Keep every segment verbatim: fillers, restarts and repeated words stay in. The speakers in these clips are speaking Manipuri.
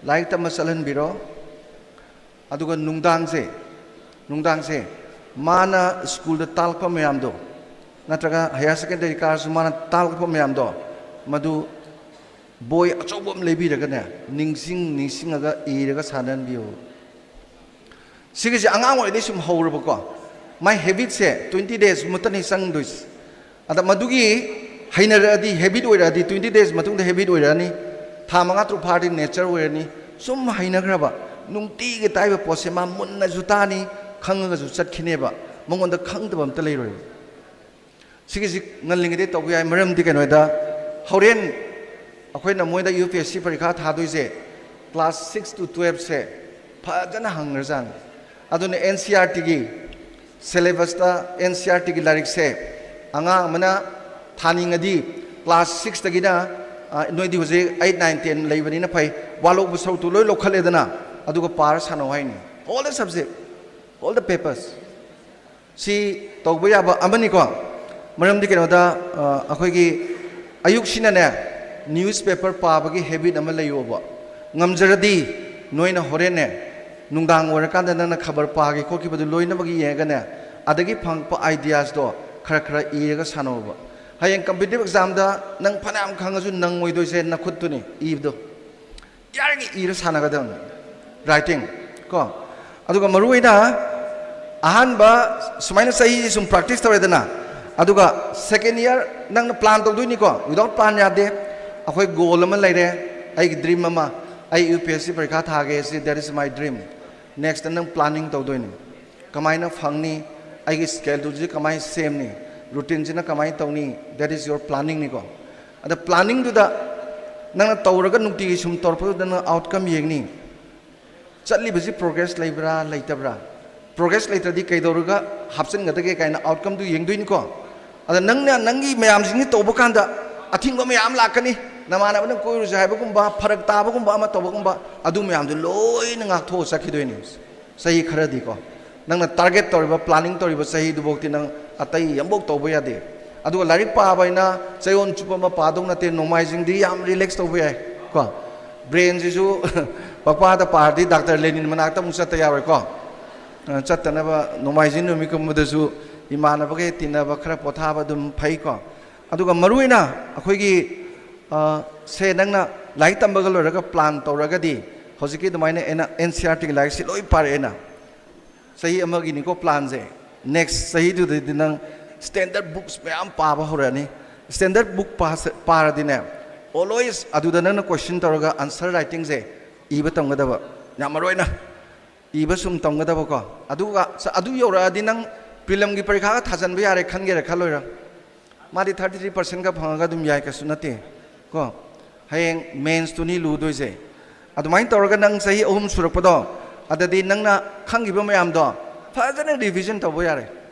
ꯂꯥꯏꯔꯤꯛ ꯇꯝꯕ ꯆꯠꯍꯟꯕꯤꯔꯣ꯫ ꯑꯗꯨꯒ ꯅꯨꯡꯗꯥꯡꯁꯦ, ꯅꯨꯡꯗꯥꯡꯁꯦ ꯃꯥꯅ ꯁ꯭ꯀꯨꯜꯗ ꯇꯥꯛꯂꯛꯄ ꯃꯌꯥꯝꯗꯣ, ꯅꯠꯇ꯭ꯔꯒ ꯍꯥꯌꯔ ꯁꯦꯀꯦꯟꯗꯔꯤ ꯀꯥꯔꯁꯨ ꯃꯥꯅ ꯇꯥꯛꯂꯛꯄ ꯃꯌꯥꯝꯗꯣ, ꯃꯗꯨ ꯕꯣꯏ ꯑꯆꯧꯕ ꯑꯃ ꯂꯩꯕꯤꯔꯒꯅꯦ, ꯅꯤꯡꯁꯤꯡ ꯅꯤꯡꯁꯤꯡꯉꯒ ꯏꯔꯒ ꯁꯥꯟꯅꯍꯟꯕꯤꯌꯨ꯫ ꯁꯤꯒꯤꯁꯦ ꯑꯉꯥꯡ ꯑꯣꯏꯔꯤꯉꯩꯗꯩ ꯁꯨꯝ ꯍꯧꯔꯕꯀꯣ, ꯃꯥꯏ ꯍꯦꯕꯤꯠꯁꯦ ꯇ꯭ꯋꯦꯟꯇꯤ ꯗꯦꯖ ꯃꯨꯛꯇꯅꯤ ꯆꯪꯗꯣꯏꯁꯦ꯫ ꯑꯗ ꯃꯗꯨꯒꯤ ꯍꯩꯅꯔꯛꯑꯗꯤ, ꯍꯦꯕꯤꯠ ꯑꯣꯏꯔꯛꯑꯗꯤ, ꯇ꯭ꯋꯦꯟꯇꯤ ꯗꯦꯖ ꯃꯇꯨꯡꯗ ꯍꯦꯕꯤꯠ ꯑꯣꯏꯔꯛꯑꯅꯤ, ꯊꯥ ꯃꯉꯥ ꯇꯔꯨꯛ ꯐꯥꯔꯗꯤ ꯅꯦꯆꯔ ꯑꯣꯏꯔꯅꯤ꯫ ꯁꯨꯝ ꯍꯩꯅꯈ꯭ꯔꯕ, ꯅꯨꯡꯇꯤꯒꯤ ꯇꯥꯛꯏꯕ ꯄꯣꯠꯁꯦ ꯃꯥ ꯃꯨꯟꯅꯁꯨ ꯇꯥꯅꯤ, ꯈꯪꯉꯒꯁꯨ ꯆꯠꯈꯤꯅꯦꯕ, ꯃꯉꯣꯟꯗ ꯈꯪꯗꯕ ꯑꯝꯇ ꯂꯩꯔꯣꯏꯕ꯫ ꯁꯤꯒꯤꯁꯤ ꯉꯜꯂꯤꯉꯩꯗꯩ ꯇꯧꯕ ꯌꯥꯏ꯫ ꯃꯔꯝꯗꯤ ꯀꯩꯅꯣꯗ, ꯍꯣꯔꯦꯟ ꯑꯩꯈꯣꯏꯅ ꯃꯣꯏꯗ ꯌꯨ ꯄꯤ ꯑꯦꯁ ꯁꯤ ꯄꯔꯤꯈꯥ ꯊꯥꯗꯣꯏꯁꯦ, ꯀ꯭ꯂꯥꯁ ꯁꯤꯛꯁ ꯇꯨ ꯇꯨꯌꯦꯜꯞꯁꯦ ꯐꯖꯅ ꯍꯪꯈ꯭ꯔꯖꯥꯠꯅꯤ꯫ ꯑꯗꯨꯅ ꯑꯦꯟ ꯁꯤ ꯑꯥꯔ ꯇꯤꯒꯤ ꯁꯦꯂꯦꯕꯁꯇ, ꯑꯦꯟ ꯁꯤ ꯑꯥꯔ ꯇꯤꯒꯤ ꯂꯥꯏꯔꯤꯛꯁꯦ ꯑꯉꯥꯡ ꯑꯃꯅ ꯊꯥꯅꯤꯡꯉꯗꯤ, ꯀ꯭ꯂꯥꯁ ꯁꯤꯛꯁꯇꯒꯤꯅ, ꯑ, ꯅꯣꯏꯗꯤ ꯍꯧꯖꯤꯛ ꯑꯩꯠ, ꯅꯥꯏꯟ, ꯇꯦꯟ ꯂꯩꯕꯅꯤꯅ ꯐꯩ, ꯋꯥꯠꯍꯧꯕ ꯁꯔꯨꯛꯇꯨ ꯂꯣꯏ ꯂꯧꯈꯠꯂꯦꯗꯅ, ꯑꯗꯨꯒ ꯄꯥꯔ ꯁꯥꯟꯅꯧ ꯍꯥꯏꯅꯤ꯫ All the subject, all the papers꯫ ꯁꯤ ꯇꯧꯕ ꯌꯥꯕ ꯑꯃꯅꯤꯀꯣ꯫ ꯃꯔꯝꯗꯤ ꯀꯩꯅꯣꯗ, ꯑ, ꯑꯩꯈꯣꯏꯒꯤ ꯑꯌꯨꯛꯁꯤꯅꯅꯦ, ꯅ꯭ꯌꯨꯁꯄꯦꯄꯔ ꯄꯥꯕꯒꯤ ꯍꯦꯕꯤꯠ ꯑꯃ ꯂꯩꯌꯣꯕ꯫ ꯉꯝꯖꯔꯗꯤ ꯅꯣꯏꯅ ꯍꯣꯔꯦꯟꯅꯦ, ꯅꯨꯡꯗꯥꯡ ꯑꯣꯏꯔꯀꯥꯟꯗ ꯅꯪꯅ ꯈꯕꯔ ꯄꯥꯒꯦ ꯈꯣꯠꯈꯤꯕꯗꯨ ꯂꯣꯏꯅꯃꯛ ꯌꯦꯡꯉꯒꯅꯦ, ꯑꯗꯒꯤ ꯐꯪꯉꯛꯄ ꯑꯥꯏꯗꯤꯌꯥꯁꯇꯣ ꯈꯔ ꯈꯔ ꯏꯔꯒ ꯁꯥꯟꯅꯧꯕ꯫ ꯍꯌꯦꯡ ꯀꯝꯄꯤꯇꯤꯇꯤꯚ ꯑꯦꯛꯖꯥꯝꯗ ꯅꯪ ꯐꯅꯌꯥꯝ ꯈꯪꯉꯁꯨ ꯅꯪꯉꯣꯏꯗꯣꯏꯁꯦ ꯅꯈꯨꯠꯇꯨꯅꯤ ꯏꯕꯗꯣ꯫ ꯌꯥꯔꯤꯉꯩ ꯏꯔ ꯁꯥꯟꯅꯒꯗꯕꯅꯤ, ꯔꯥꯏꯇꯤꯡ ꯀꯣ꯫ ꯑꯗꯨꯒ ꯃꯔꯨ ꯑꯣꯏꯅ ꯑꯍꯥꯟꯕ ꯁꯨꯃꯥꯏꯅ ꯆꯍꯤꯁꯤ ꯁꯨꯝ ꯄ꯭ꯔꯥꯛꯇꯤꯁ ꯇꯧꯔꯦꯗꯅ, ꯑꯗꯨꯒ ꯁꯦꯀꯦꯟ ꯏꯌꯥꯔ ꯅꯪꯅ ꯄ꯭ꯂꯥꯟ ꯇꯧꯗꯣꯏꯅꯤꯀꯣ꯫ Without plan ꯌꯥꯗꯦ꯫ ꯑꯩꯈꯣꯏ ꯒꯣꯜ ꯑꯃ ꯂꯩꯔꯦ, ꯑꯩꯒꯤ ꯗ꯭ꯔꯤꯝ ꯑꯃ, ꯑꯩ ꯌꯨ ꯄꯤ ꯑꯦꯁ ꯁꯤ ꯄꯔꯤꯈꯥ ꯊꯥꯒꯦ ꯁꯤ, that is my dream꯫ Next ꯅꯪ ꯄ꯭ꯂꯥꯅꯤꯡ ꯇꯧꯗꯣꯏꯅꯤ, ꯀꯃꯥꯏꯅ ꯐꯪꯅꯤ, ꯑꯩꯒꯤ ꯁ꯭ꯀꯦꯗꯨꯜꯁꯤ ꯀꯃꯥꯏꯅ ꯁꯦꯝꯅꯤ, ꯔꯨꯇꯤꯟꯁꯤꯅ ꯀꯃꯥꯏꯅ ꯇꯧꯅꯤ, that is your planningꯅꯤꯀꯣ꯫ ꯑꯗ ꯄ꯭ꯂꯥꯅꯤꯡꯗꯨꯗ ꯅꯪꯅ ꯇꯧꯔꯒ ꯅꯨꯡꯇꯤꯒꯤ ꯁꯨꯝ ꯇꯧꯔꯛꯄꯗꯨꯗ ꯅꯪ ꯑꯥꯎꯠꯀꯝ ꯌꯦꯡꯅꯤ꯫ ꯆꯠꯂꯤꯕꯁꯤ ꯄ꯭ꯔꯣꯒ꯭ꯔꯦꯁ ꯂꯩꯕ꯭ꯔꯥ ꯂꯩꯇꯕ꯭ꯔꯥ? ꯄ꯭ꯔꯣꯒ꯭ꯔꯦꯁ ꯂꯩꯇ꯭ꯔꯗꯤ ꯀꯩꯗꯧꯔꯒ ꯍꯥꯞꯆꯤꯟꯒꯗꯒꯦ ꯀꯥꯏꯅ ꯑꯥꯎꯠꯀꯝꯗꯨ ꯌꯦꯡꯗꯣꯏꯅꯤꯀꯣ꯫ ꯑꯗ ꯅꯪꯅ ꯅꯪꯒꯤ ꯃꯌꯥꯝꯁꯤꯡꯁꯤ ꯇꯧꯕ ꯀꯥꯟꯗ ꯑꯊꯤꯡꯕ ꯃꯌꯥꯝ ꯂꯥꯛꯀꯅꯤ꯫ ꯅꯃꯥꯟꯅꯕꯅ ꯀꯣꯏꯔꯨꯁꯦ ꯍꯥꯏꯕꯒꯨꯝꯕ, ꯐꯔꯛ ꯇꯥꯕꯒꯨꯝꯕ ꯑꯃ ꯇꯧꯕꯒꯨꯝꯕ, ꯑꯗꯨ ꯃꯌꯥꯝꯗꯨ ꯂꯣꯏꯅ ꯉꯥꯛꯊꯣꯛꯑ ꯆꯠꯈꯤꯗꯣꯏꯅꯤ꯫ ꯆꯍꯤ ꯈꯔꯗꯤꯀꯣ, ꯅꯪꯅ ꯇꯥꯔꯒꯦꯠ ꯇꯧꯔꯤꯕ, ꯄ꯭ꯂꯥꯅꯤꯡ ꯇꯧꯔꯤꯕ ꯆꯍꯤꯗꯨꯐꯥꯎꯗꯤ ꯅꯪ ꯑꯇꯩ ꯑꯃꯐꯥꯎ ꯇꯧꯕ ꯌꯥꯗꯦ꯫ ꯑꯗꯨꯒ ꯂꯥꯏꯔꯤꯛ ꯄꯥꯕ ꯍꯥꯏꯅ ꯆꯌꯣꯜ ꯆꯨꯞꯄ ꯑꯃ ꯄꯥꯗꯧ ꯅꯠꯇꯦ, ꯅꯣꯡꯃꯥꯏꯖꯤꯡꯗꯤ ꯌꯥꯝ ꯔꯤꯂꯦꯛꯁ ꯇꯧꯕ ꯌꯥꯏ ꯀꯣ꯫ ꯕ꯭ꯔꯦꯟꯁꯤꯁꯨ ꯄꯛꯄꯥꯗ ꯄꯥꯔꯗꯤ ꯗꯥꯛꯇꯔ ꯂꯦꯅꯤꯟ ꯃꯅꯥꯛꯇ ꯑꯃꯨꯛ ꯆꯠꯇ ꯌꯥꯔꯣꯏꯀꯣ꯫ ꯑ, ꯆꯠꯇꯅꯕ ꯅꯣꯡꯃꯥꯏꯖꯤꯡ ꯅꯨꯃꯤꯠꯀꯨꯝꯕꯗꯁꯨ ꯏꯃꯥꯟꯅꯕꯈꯩ ꯇꯤꯟꯅꯕ ꯈꯔ ꯄꯣꯊꯥꯕ ꯑꯗꯨꯝ ꯐꯩꯀꯣ꯫ ꯑꯗꯨꯒ ꯃꯔꯨꯑꯣꯏꯅ ꯑꯩꯈꯣꯏꯒꯤ, ꯑ, ꯁꯦ ꯅꯪꯅ ꯂꯥꯏꯔꯤꯛ ꯇꯝꯕꯒ ꯂꯣꯏꯔꯒ ꯄ꯭ꯂꯥꯟ ꯇꯧꯔꯒꯗꯤ ꯍꯧꯖꯤꯛꯀꯤ ꯑꯗꯨꯃꯥꯏꯅ ꯑꯦꯟ ꯁꯤ ꯑꯥꯔ ꯇꯤꯒꯤ ꯂꯥꯏꯔꯤꯛꯁꯤ ꯂꯣꯏ ꯄꯥꯔꯛꯑꯦꯅ꯫ ꯆꯍꯤ ꯑꯃꯒꯤꯅꯤꯀꯣ ꯄ꯭ꯂꯥꯟꯁꯦ꯫ ꯅꯦꯛꯁ ꯆꯍꯤꯗꯨꯗꯗꯤ ꯅꯪ ꯁ꯭ꯇꯦꯟꯗꯔꯠ ꯕꯨꯛꯁ ꯃꯌꯥꯝ ꯄꯥꯕ ꯍꯧꯔꯛꯑꯅꯤ꯫ ꯁ꯭ꯇꯦꯟꯗꯔꯠ ꯕꯨꯛ ꯄꯥꯔꯗꯤꯅꯦ, ꯑꯣꯜꯋꯦꯁ ꯑꯗꯨꯗ ꯅꯪꯅ ꯀꯣꯏꯁꯟ ꯇꯧꯔꯒ ꯑꯟꯁꯔ ꯔꯥꯏꯇꯤꯡꯁꯦ ꯏꯕ ꯇꯝꯒꯗꯕ, ꯌꯥꯝ ꯃꯔꯨ ꯑꯣꯏꯅ ꯏꯕ ꯁꯨꯝ ꯇꯝꯒꯗꯕꯀꯣ꯫ ꯑꯗꯨꯒ ꯁ-, ꯑꯗꯨ ꯌꯧꯔꯛꯑꯗꯤ ꯅꯪ ꯄ꯭ꯔꯤꯂꯝꯒꯤ ꯄꯔꯤꯈꯥꯒ ꯊꯥꯖꯟꯕ ꯌꯥꯔꯦ ꯈꯟꯒꯦꯔꯥ ꯈꯜꯂꯣꯏꯔꯥ? ꯃꯥꯗꯤ ꯊꯥꯔꯇꯤ ꯊ꯭ꯔꯤ ꯄꯥꯔꯁꯦꯟꯒ ꯐꯪꯉꯒ ꯑꯗꯨꯝ ꯌꯥꯏ, ꯀꯩꯁꯨ ꯅꯠꯇꯦ ꯀꯣ꯫ ꯍꯌꯦꯡ ꯃꯦꯟꯁꯇꯨꯅꯤ ꯂꯨꯗꯣꯏꯁꯦ꯫ ꯑꯗꯨꯃꯥꯏꯅ ꯇꯧꯔꯒ ꯅꯪ ꯆꯍꯤ ꯑꯍꯨꯝ ꯁꯨꯔꯛꯄꯗꯣ, ꯑꯗꯗꯤ ꯅꯪꯅ ꯈꯪꯈꯤꯕ ꯃꯌꯥꯝꯗꯣ ꯐꯖꯅ ꯔꯤꯚꯤꯖꯟ ꯇꯧꯕ ꯌꯥꯔꯦ꯫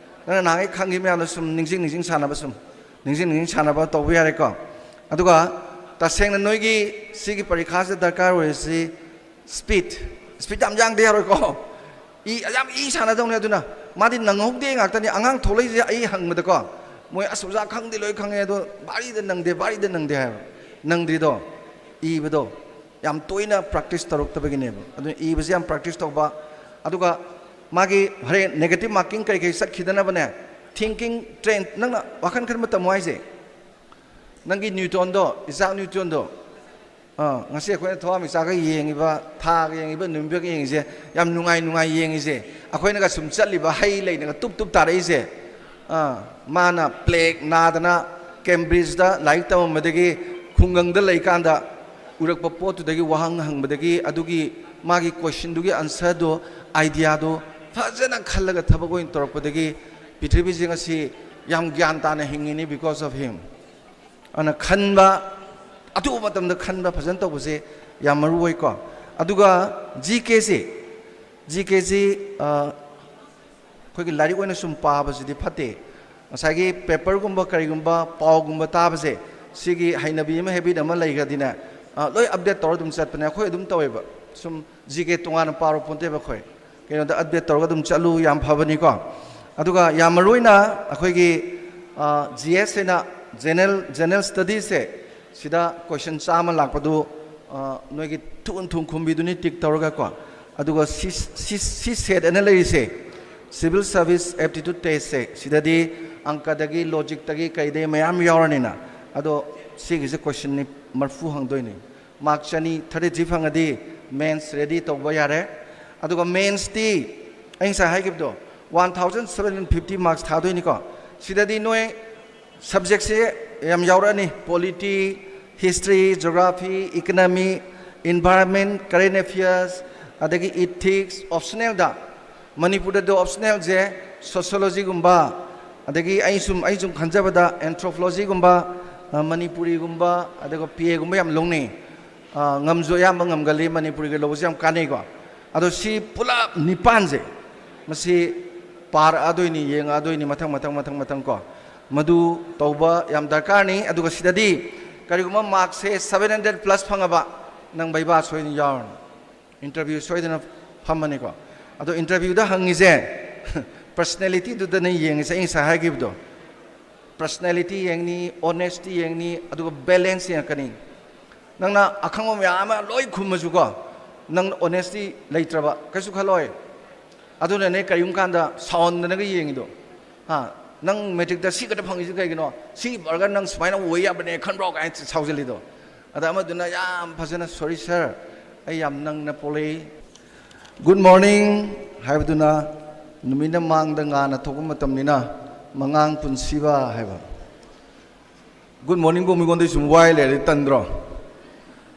ꯅꯪꯅ ꯅꯍꯥꯟꯒꯩ ꯈꯪꯈꯤꯕ ꯃꯌꯥꯝꯗꯣ ꯁꯨꯝ ꯅꯤꯡꯁꯤꯡ ꯅꯤꯡꯁꯤꯡ ꯁꯥꯟꯅꯕ, ꯁꯨꯝ ꯅꯤꯡꯁꯤꯡ ꯅꯤꯡꯁꯤꯡ ꯁꯥꯟꯅꯕ ꯇꯧꯕ ꯌꯥꯔꯦꯀꯣ꯫ ꯑꯗꯨꯒ ꯇꯁꯦꯡꯅ ꯅꯣꯏꯒꯤ ꯁꯤꯒꯤ ꯄꯔꯤꯈꯥꯁꯤꯗ ꯗꯔꯀꯥꯔ ꯑꯣꯏꯔꯤꯁꯤ ꯁ꯭ꯄꯤꯠ꯫ ꯁ꯭ꯄꯤꯠ ꯌꯥꯝ ꯌꯥꯡꯗ ꯌꯥꯔꯣꯏꯀꯣ꯫ ꯏ, ꯌꯥꯝ ꯏ ꯁꯥꯟꯅꯗꯧꯅꯦ꯫ ꯑꯗꯨꯅ ꯃꯥꯗꯤ ꯅꯪꯍꯧꯗꯦ ꯉꯥꯛꯇꯅꯤ꯫ ꯑꯉꯥꯡ ꯊꯣꯛꯂꯛꯏꯁꯦ ꯑꯩ ꯍꯪꯕꯗꯀꯣ, ꯃꯣꯏ "ꯑꯁ ꯑꯣꯖꯥ, ꯈꯪꯗꯤ ꯂꯣꯏ ꯈꯪꯉꯦ, ꯑꯗꯣ ꯚꯥꯔꯤꯗ ꯅꯪꯗꯦ, ꯚꯥꯔꯤꯗ ꯅꯪꯗꯦ" ꯍꯥꯏꯕ꯫ ꯅꯪꯗ꯭ꯔꯤꯗꯣ ꯏꯕꯗꯣ ꯌꯥꯝ ꯇꯣꯏꯅ ꯄ꯭ꯔꯥꯛꯇꯤꯁ ꯇꯧꯔꯛꯇꯕꯒꯤꯅꯦꯕ꯫ ꯑꯗꯨꯅ ꯏꯕꯁꯦ ꯌꯥꯝ ꯄ꯭ꯔꯥꯛꯇꯤꯁ ꯇꯧꯕ꯫ ꯑꯗꯨꯒ ꯃꯥꯒꯤ ꯍꯣꯔꯦꯟ ꯅꯦꯒꯦꯇꯤꯚ ꯃꯥꯔꯀꯤꯡ ꯀꯔꯤ ꯀꯔꯤ ꯆꯠꯈꯤꯗꯅꯕꯅꯦ, ꯊꯤꯡꯀꯤꯡ ꯇ꯭ꯔꯦꯟ, ꯅꯪꯅ ꯋꯥꯈꯜ ꯈꯟꯕ ꯇꯝꯃꯣ ꯍꯥꯏꯁꯦ꯫ ꯅꯪꯒꯤ ꯅ꯭ꯌꯨꯇꯣꯟꯗꯣ, ꯏꯖꯥꯛ ꯅ꯭ꯌꯨꯇꯣꯟꯗꯣ, ꯑꯥ, ꯉꯁꯤ ꯑꯩꯈꯣꯏꯅ ꯊꯋꯥꯟꯃꯤꯆꯥꯛꯀ ꯌꯦꯡꯉꯤꯕ, ꯊꯥꯒ ꯌꯦꯡꯉꯤꯕ, ꯅꯨꯃꯤꯠꯀ ꯌꯦꯡꯉꯤꯁꯦ, ꯌꯥꯝ ꯅꯨꯡꯉꯥꯏ ꯅꯨꯡꯉꯥꯏ ꯌꯦꯡꯉꯤꯁꯦ, ꯑꯩꯈꯣꯏꯅꯒ ꯁꯨꯝ ꯆꯠꯂꯤꯕ ꯍꯩ ꯂꯩꯅꯒ ꯇꯨꯞ ꯇꯨꯞ ꯇꯥꯔꯛꯏꯁꯦ, ꯑꯥ, ꯃꯥꯅ ꯄ꯭ꯂꯦꯒ ꯅꯥꯗꯅ ꯀꯦꯝꯕ꯭ꯔꯤꯖꯇ ꯂꯥꯏꯔꯤꯛ ꯇꯝꯃꯝꯕꯗꯒꯤ ꯈꯨꯡꯒꯪꯗ ꯂꯩꯀꯥꯟꯗ ꯎꯔꯛꯄ ꯄꯣꯠꯇꯨꯗꯒꯤ ꯋꯥꯍꯪ ꯍꯪꯕꯗꯒꯤ ꯑꯗꯨꯒꯤ ꯃꯥꯒꯤ ꯀꯣꯏꯁꯟꯗꯨꯒꯤ ꯑꯟꯁꯔꯗꯣ, ꯑꯥꯏꯗꯤꯌꯥꯗꯣ ꯐꯖꯅ ꯈꯜꯂꯒ ꯊꯕꯛ ꯑꯣꯏꯅ ꯇꯧꯔꯛꯄꯗꯒꯤ ꯄ꯭ꯔꯤꯊꯤꯕꯤꯁꯦ ꯉꯁꯤ ꯌꯥꯝ ꯒ꯭ꯌꯥꯟ ꯇꯥꯅ ꯍꯤꯡꯉꯤꯅꯤ, because of him꯫ ꯑꯗꯨꯅ ꯈꯟꯕ, ꯑꯊꯨꯕ ꯃꯇꯝꯗ ꯈꯟꯕ ꯐꯖꯅ ꯇꯧꯕꯁꯦ ꯌꯥꯝ ꯃꯔꯨ ꯑꯣꯏꯀꯣ꯫ ꯑꯗꯨꯒ ꯖꯤ ꯀꯦꯁꯦ, ꯖꯤ ꯀꯦꯁꯤ, ꯑ, ꯑꯩꯈꯣꯏꯒꯤ ꯂꯥꯏꯔꯤꯛ ꯑꯣꯏꯅ ꯁꯨꯝ ꯄꯥꯕꯁꯤꯗꯤ ꯐꯠꯇꯦ꯫ ꯉꯁꯥꯏꯒꯤ ꯄꯦꯄꯔꯒꯨꯝꯕ ꯀꯔꯤꯒꯨꯝꯕ ꯄꯥꯎꯒꯨꯝꯕ ꯇꯥꯕꯁꯦ, ꯁꯤꯒꯤ ꯍꯩꯅꯕꯤ ꯑꯃ, ꯍꯦꯕꯤꯠ ꯑꯃ ꯂꯩꯈ꯭ꯔꯗꯤꯅꯦ, ꯑ, ꯂꯣꯏ ꯑꯞꯗꯦꯠ ꯇꯧꯔ ꯑꯗꯨꯝ ꯆꯠꯄꯅꯦ꯫ ꯑꯩꯈꯣꯏ ꯑꯗꯨꯝ ꯇꯧꯋꯦꯕ꯫ ꯁꯨꯝ ꯖꯤ ꯀꯦ ꯇꯣꯉꯥꯟꯅ ꯄꯥꯔꯣ ꯄꯣꯟꯇꯦꯕ ꯑꯩꯈꯣꯏ꯫ ꯀꯩꯅꯣꯗ ꯑꯞꯗꯦꯠ ꯇꯧꯔꯒ ꯑꯗꯨꯝ ꯆꯠꯂꯨ, ꯌꯥꯝ ꯐꯕꯅꯤꯀꯣ꯫ ꯑꯗꯨꯒ ꯌꯥꯝ ꯃꯔꯨ ꯑꯣꯏꯅ ꯑꯩꯈꯣꯏꯒꯤ, ꯑ, ꯖꯤ ꯑꯦꯁ ꯍꯥꯏꯅ ꯖꯦꯅꯔꯦꯜ, ꯖꯦꯅꯔꯦꯜ ꯁ꯭ꯇꯗꯤꯁꯁꯦ, ꯁꯤꯗ ꯀꯣꯏꯁꯟ ꯆꯥꯝꯃ ꯂꯥꯛꯄꯗꯨ, ꯑ, ꯅꯣꯏꯒꯤ ꯊꯨꯅ ꯊꯨꯅ ꯈꯨꯝꯕꯤꯗꯨꯅꯤ ꯇꯤꯛ ꯇꯧꯔꯒꯀꯣ꯫ ꯑꯗꯨꯒ ꯁꯤ ꯁꯤ ꯁꯤ ꯁꯦꯠ ꯑꯅ ꯂꯩꯔꯤꯁꯦ, ꯁꯤꯚꯤꯜ ꯁꯥꯔꯚꯤꯁ ꯑꯦꯞꯇꯤꯇ꯭ꯌꯨꯠ ꯇꯦꯁꯁꯦ, ꯁꯤꯗꯗꯤ ꯑꯪꯀꯗꯒꯤ ꯂꯣꯖꯤꯛꯇꯒꯤ ꯀꯩꯗꯒꯤ ꯃꯌꯥꯝ ꯌꯥꯎꯔꯅꯤꯅ꯫ ꯑꯗꯣ ꯁꯤꯒꯤꯁꯦ ꯀꯣꯏꯁꯟꯅꯤ ꯃꯔꯐꯨ ꯍꯪꯗꯣꯏꯅꯤ꯫ ꯃꯥꯔꯛ ꯆꯅꯤ, ꯊꯥꯔꯇꯤ ꯊ꯭ꯔꯤ ꯐꯪꯉꯗꯤ ꯃꯦꯟꯁ ꯔꯦꯗꯤ ꯇꯧꯕ ꯌꯥꯔꯦ꯫ ꯑꯗꯨꯒ ꯃꯦꯟꯁꯇꯤ ꯑꯩ ꯉꯁꯥꯏ ꯍꯥꯏꯈꯤꯕꯗꯣ, one thousand seven hundred fifty marks ꯊꯥꯗꯣꯏꯅꯤꯀꯣ꯫ ꯁꯤꯗꯗꯤ ꯅꯣꯏ ꯁꯕꯖꯦꯛꯁꯦ ꯌꯥꯝ ꯌꯥꯎꯔꯛꯑꯅꯤ: polity, history, geography, economy, environment, current affairs, ꯑꯗꯒꯤ ꯏꯊꯤꯛꯁ꯫ ꯑꯣꯞꯁꯅꯦꯜꯗ, ꯃꯅꯤꯄꯨꯔꯗꯗꯤ ꯑꯣꯞꯁꯅꯦꯜꯁꯦ ꯁꯣꯁꯤꯌꯣꯂꯣꯖꯤꯒꯨꯝꯕ, ꯑꯗꯒꯤ ꯑꯩ ꯁꯨꯝ ꯑꯩ ꯁꯨꯝ ꯈꯟꯖꯕꯗ ꯑꯦꯟꯊ꯭ꯔꯣꯄꯣꯂꯣꯖꯤꯒꯨꯝꯕ, ꯑ, ꯃꯅꯤꯄꯨꯔꯤꯒꯨꯝꯕ, ꯑꯗꯨꯒ ꯄꯤ ꯑꯦꯒꯨꯝꯕ ꯌꯥꯝ ꯂꯧꯅꯩ꯫ ꯑ, ꯉꯝꯁꯨ ꯑꯌꯥꯝꯕ ꯉꯝꯒꯜꯂꯤ, ꯃꯅꯤꯄꯨꯔꯤꯒ ꯂꯧꯕꯁꯦ ꯌꯥꯝ ꯀꯥꯟꯅꯩꯀꯣ꯫ ꯑꯗꯣ ꯁꯤ ꯄꯨꯂꯞ ꯅꯤꯄꯥꯟꯁꯦ, ꯃꯁꯤ ꯄꯥꯔꯛꯑꯗꯣꯏꯅꯤ, ꯌꯦꯡꯉꯛꯑꯗꯣꯏꯅꯤ, ꯃꯊꯪ ꯃꯊꯪ ꯃꯊꯪ ꯃꯊꯪ ꯀꯣ꯫ ꯃꯗꯨ ꯇꯧꯕ ꯌꯥꯝ ꯗꯔꯀꯥꯔꯅꯤ꯫ ꯑꯗꯨꯒ ꯁꯤꯗꯗꯤ ꯀꯔꯤꯒꯨꯝꯕ ꯃꯥꯔꯛꯁꯦ ꯁꯕꯦꯟ ꯍꯟꯗ꯭ꯔꯦꯠ ꯄ꯭ꯂꯁ ꯐꯪꯉꯕ, ꯅꯪ ꯕꯩꯕꯥ ꯁꯣꯏꯗꯅ ꯌꯥꯎꯔꯅꯤ, ꯏꯟꯇꯔꯚ꯭ꯌꯨ ꯁꯣꯏꯗꯅ ꯐꯝꯃꯅꯤꯀꯣ꯫ ꯑꯗꯣ ꯏꯟꯇꯔꯚ꯭ꯌꯨꯗ ꯍꯪꯉꯤꯁꯦ ꯄꯔꯁꯅꯦꯂꯤꯇꯤꯗꯨꯗꯅꯦ ꯌꯦꯡꯉꯤꯁꯦ, ꯑꯩ ꯉꯁꯥꯏ ꯍꯥꯏꯈꯤꯕꯗꯣ꯫ ꯄꯔꯁꯅꯦꯂꯤꯇꯤ ꯌꯦꯡꯅꯤ, ꯑꯣꯅꯦꯁꯇꯤ ꯌꯦꯡꯅꯤ, ꯑꯗꯨꯒ ꯕꯦꯂꯦꯟꯁ ꯌꯦꯡꯉꯛꯀꯅꯤ꯫ ꯅꯪꯅ ꯑꯈꯪꯕ ꯃꯌꯥꯝ ꯑꯃ ꯂꯣꯏ ꯈꯨꯝꯃꯁꯨꯀꯣ, ꯅꯪ ꯑꯣꯅꯦꯁꯇꯤ ꯂꯩꯇ꯭ꯔꯕ, ꯀꯩꯁꯨ ꯈꯜꯂꯣꯏ꯫ ꯑꯗꯨꯅꯅꯦ ꯀꯔꯤꯒꯨꯝꯕ ꯀꯥꯟꯗ ꯁꯥꯎꯍꯟꯗꯅꯒ ꯌꯦꯡꯉꯤꯗꯣ꯫ ꯍꯥ? "ꯅꯪ ꯃꯦꯇ꯭ꯔꯤꯛꯇ ꯁꯤ ꯈꯛꯇ ꯐꯪꯉꯤꯁꯤ ꯀꯩꯒꯤꯅꯣ? ꯁꯤ ꯐꯪꯉꯒ ꯅꯪ ꯁꯨꯃꯥꯏꯅ ꯑꯣꯏ ꯌꯥꯕꯅꯦ ꯈꯟꯕ꯭ꯔꯣ?" ꯀꯥꯏꯅ ꯁꯥꯎꯖꯜꯂꯤꯗꯣ꯫ ꯑꯗ ꯑꯃꯗꯨꯅ ꯌꯥꯝ ꯐꯖꯅ, "Sorry sir, ꯑꯩ ꯌꯥꯝ ꯅꯪꯅ ꯄꯣꯛꯂꯛꯏ꯫ Good morning ꯍꯥꯏꯕꯗꯨꯅ ꯅꯨꯃꯤꯠꯅ ꯃꯥꯡꯗ ꯉꯥꯅ ꯊꯣꯛꯄ ꯃꯇꯝꯅꯤꯅ ꯃꯉꯥꯡ ꯄꯨꯟꯁꯤꯕ ꯍꯥꯏꯕ꯫ Good morningꯕꯨ ꯃꯤꯉꯣꯟꯗ ꯁꯨꯝ ꯋꯥꯏ ꯂꯩꯔꯗꯤ ꯇꯟꯗ꯭ꯔꯣ?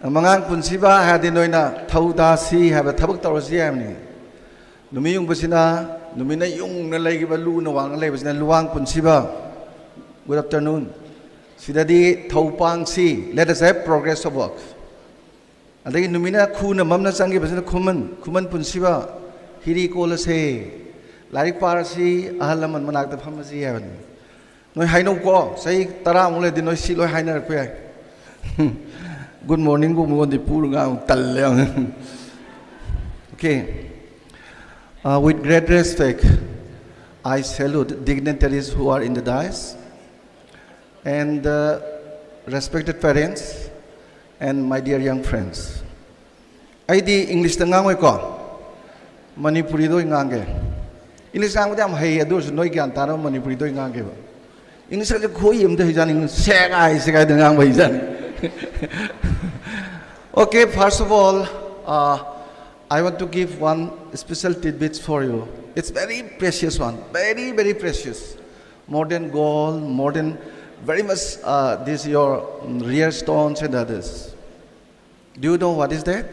ꯃꯉꯥꯡ ꯄꯨꯟꯁꯤꯕ ꯍꯥꯏꯔꯗꯤ ꯅꯣꯏꯅ ꯊꯧꯗꯥꯁꯤ ꯍꯥꯏꯕ, ꯊꯕꯛ ꯇꯧꯔꯁꯤ ꯍꯥꯏꯕꯅꯤ꯫ ꯅꯨꯃꯤꯠ ꯌꯨꯡꯕꯁꯤꯅ, ꯅꯨꯃꯤꯠꯅ ꯌꯨꯡꯅ ꯂꯩꯈꯤꯕ, ꯂꯨꯅ ꯋꯥꯡꯅ ꯂꯩꯕꯁꯤꯅ ꯂꯨꯋꯥꯡ ꯄꯨꯟꯁꯤꯕ꯫ Good afternoon꯫ ꯁꯤꯗꯗꯤ ꯊꯧ ꯄꯥꯡꯁꯤ, let us have progress of work꯫ ꯑꯗꯒꯤ ꯅꯨꯃꯤꯠꯅ ꯈꯨꯅ ꯃꯝꯅ ꯆꯪꯈꯤꯕꯁꯤꯅ ꯈꯨꯃꯟ, ꯈꯨꯃꯟ ꯄꯨꯟꯁꯤꯕ꯫ ꯍꯤꯔꯤ ꯀꯣꯜꯂꯁꯦ, ꯂꯥꯏꯔꯤꯛ ꯄꯥꯔꯁꯤ, ꯑꯍꯜ ꯂꯃꯟ ꯃꯅꯥꯛꯇ ꯐꯝꯃꯁꯤ ꯍꯥꯏꯕꯅꯤ꯫ ꯅꯣꯏ ꯍꯥꯏꯅꯧꯀꯣ, ꯆꯍꯤ ꯇꯔꯥꯃꯨꯛ ꯂꯩꯔꯗꯤ ꯅꯣꯏ ꯁꯤ ꯂꯣꯏ ꯍꯥꯏꯅꯔꯛꯄ ꯌꯥꯏ꯫ Good morningꯕꯨ ꯃꯉꯣꯟꯗꯤ ꯄꯨꯔꯒ ꯑꯃꯨꯛ ꯇꯜꯂꯦ ꯌꯥꯝꯅ꯫ Okay. Uh, with great respect, I salute dignitaries who are in the dais and, uh, respected parents. And my dear young friends, ꯑꯩꯗꯤ ꯏꯪꯂꯤꯁꯇ ꯉꯥꯡꯉꯣꯏꯀꯣ, ꯃꯅꯤꯄꯨꯔꯤꯗ ꯑꯣꯏꯅ ꯉꯥꯡꯒꯦ꯫ ꯏꯪꯂꯤꯁ ꯉꯥꯡꯕꯗꯤ ꯌꯥꯝ ꯍꯩ, ꯑꯗꯨ ꯑꯣꯏꯔꯁꯨ ꯅꯣꯏ ꯒ꯭ꯌꯥꯟ ꯇꯥꯅꯕ ꯃꯅꯤꯄꯨꯔꯤꯗ ꯑꯣꯏꯅ ꯉꯥꯡꯒꯦꯕ꯫ ꯏꯪꯂꯤꯁꯀꯁꯦ ꯈꯣꯏ ꯑꯝꯇ ꯍꯩꯖꯥꯅꯤ, ꯁꯦꯒꯥꯏ ꯁꯦꯒꯥꯏꯗ ꯉꯥꯡꯕ ꯍꯩꯖꯥꯅꯤ꯫ Okay, first of all, uh, I want to give one special tidbits for you. It's very precious one, very, very precious. More than gold, more than very much, uh, this your, mm, rare stones and others. Do you know what is that?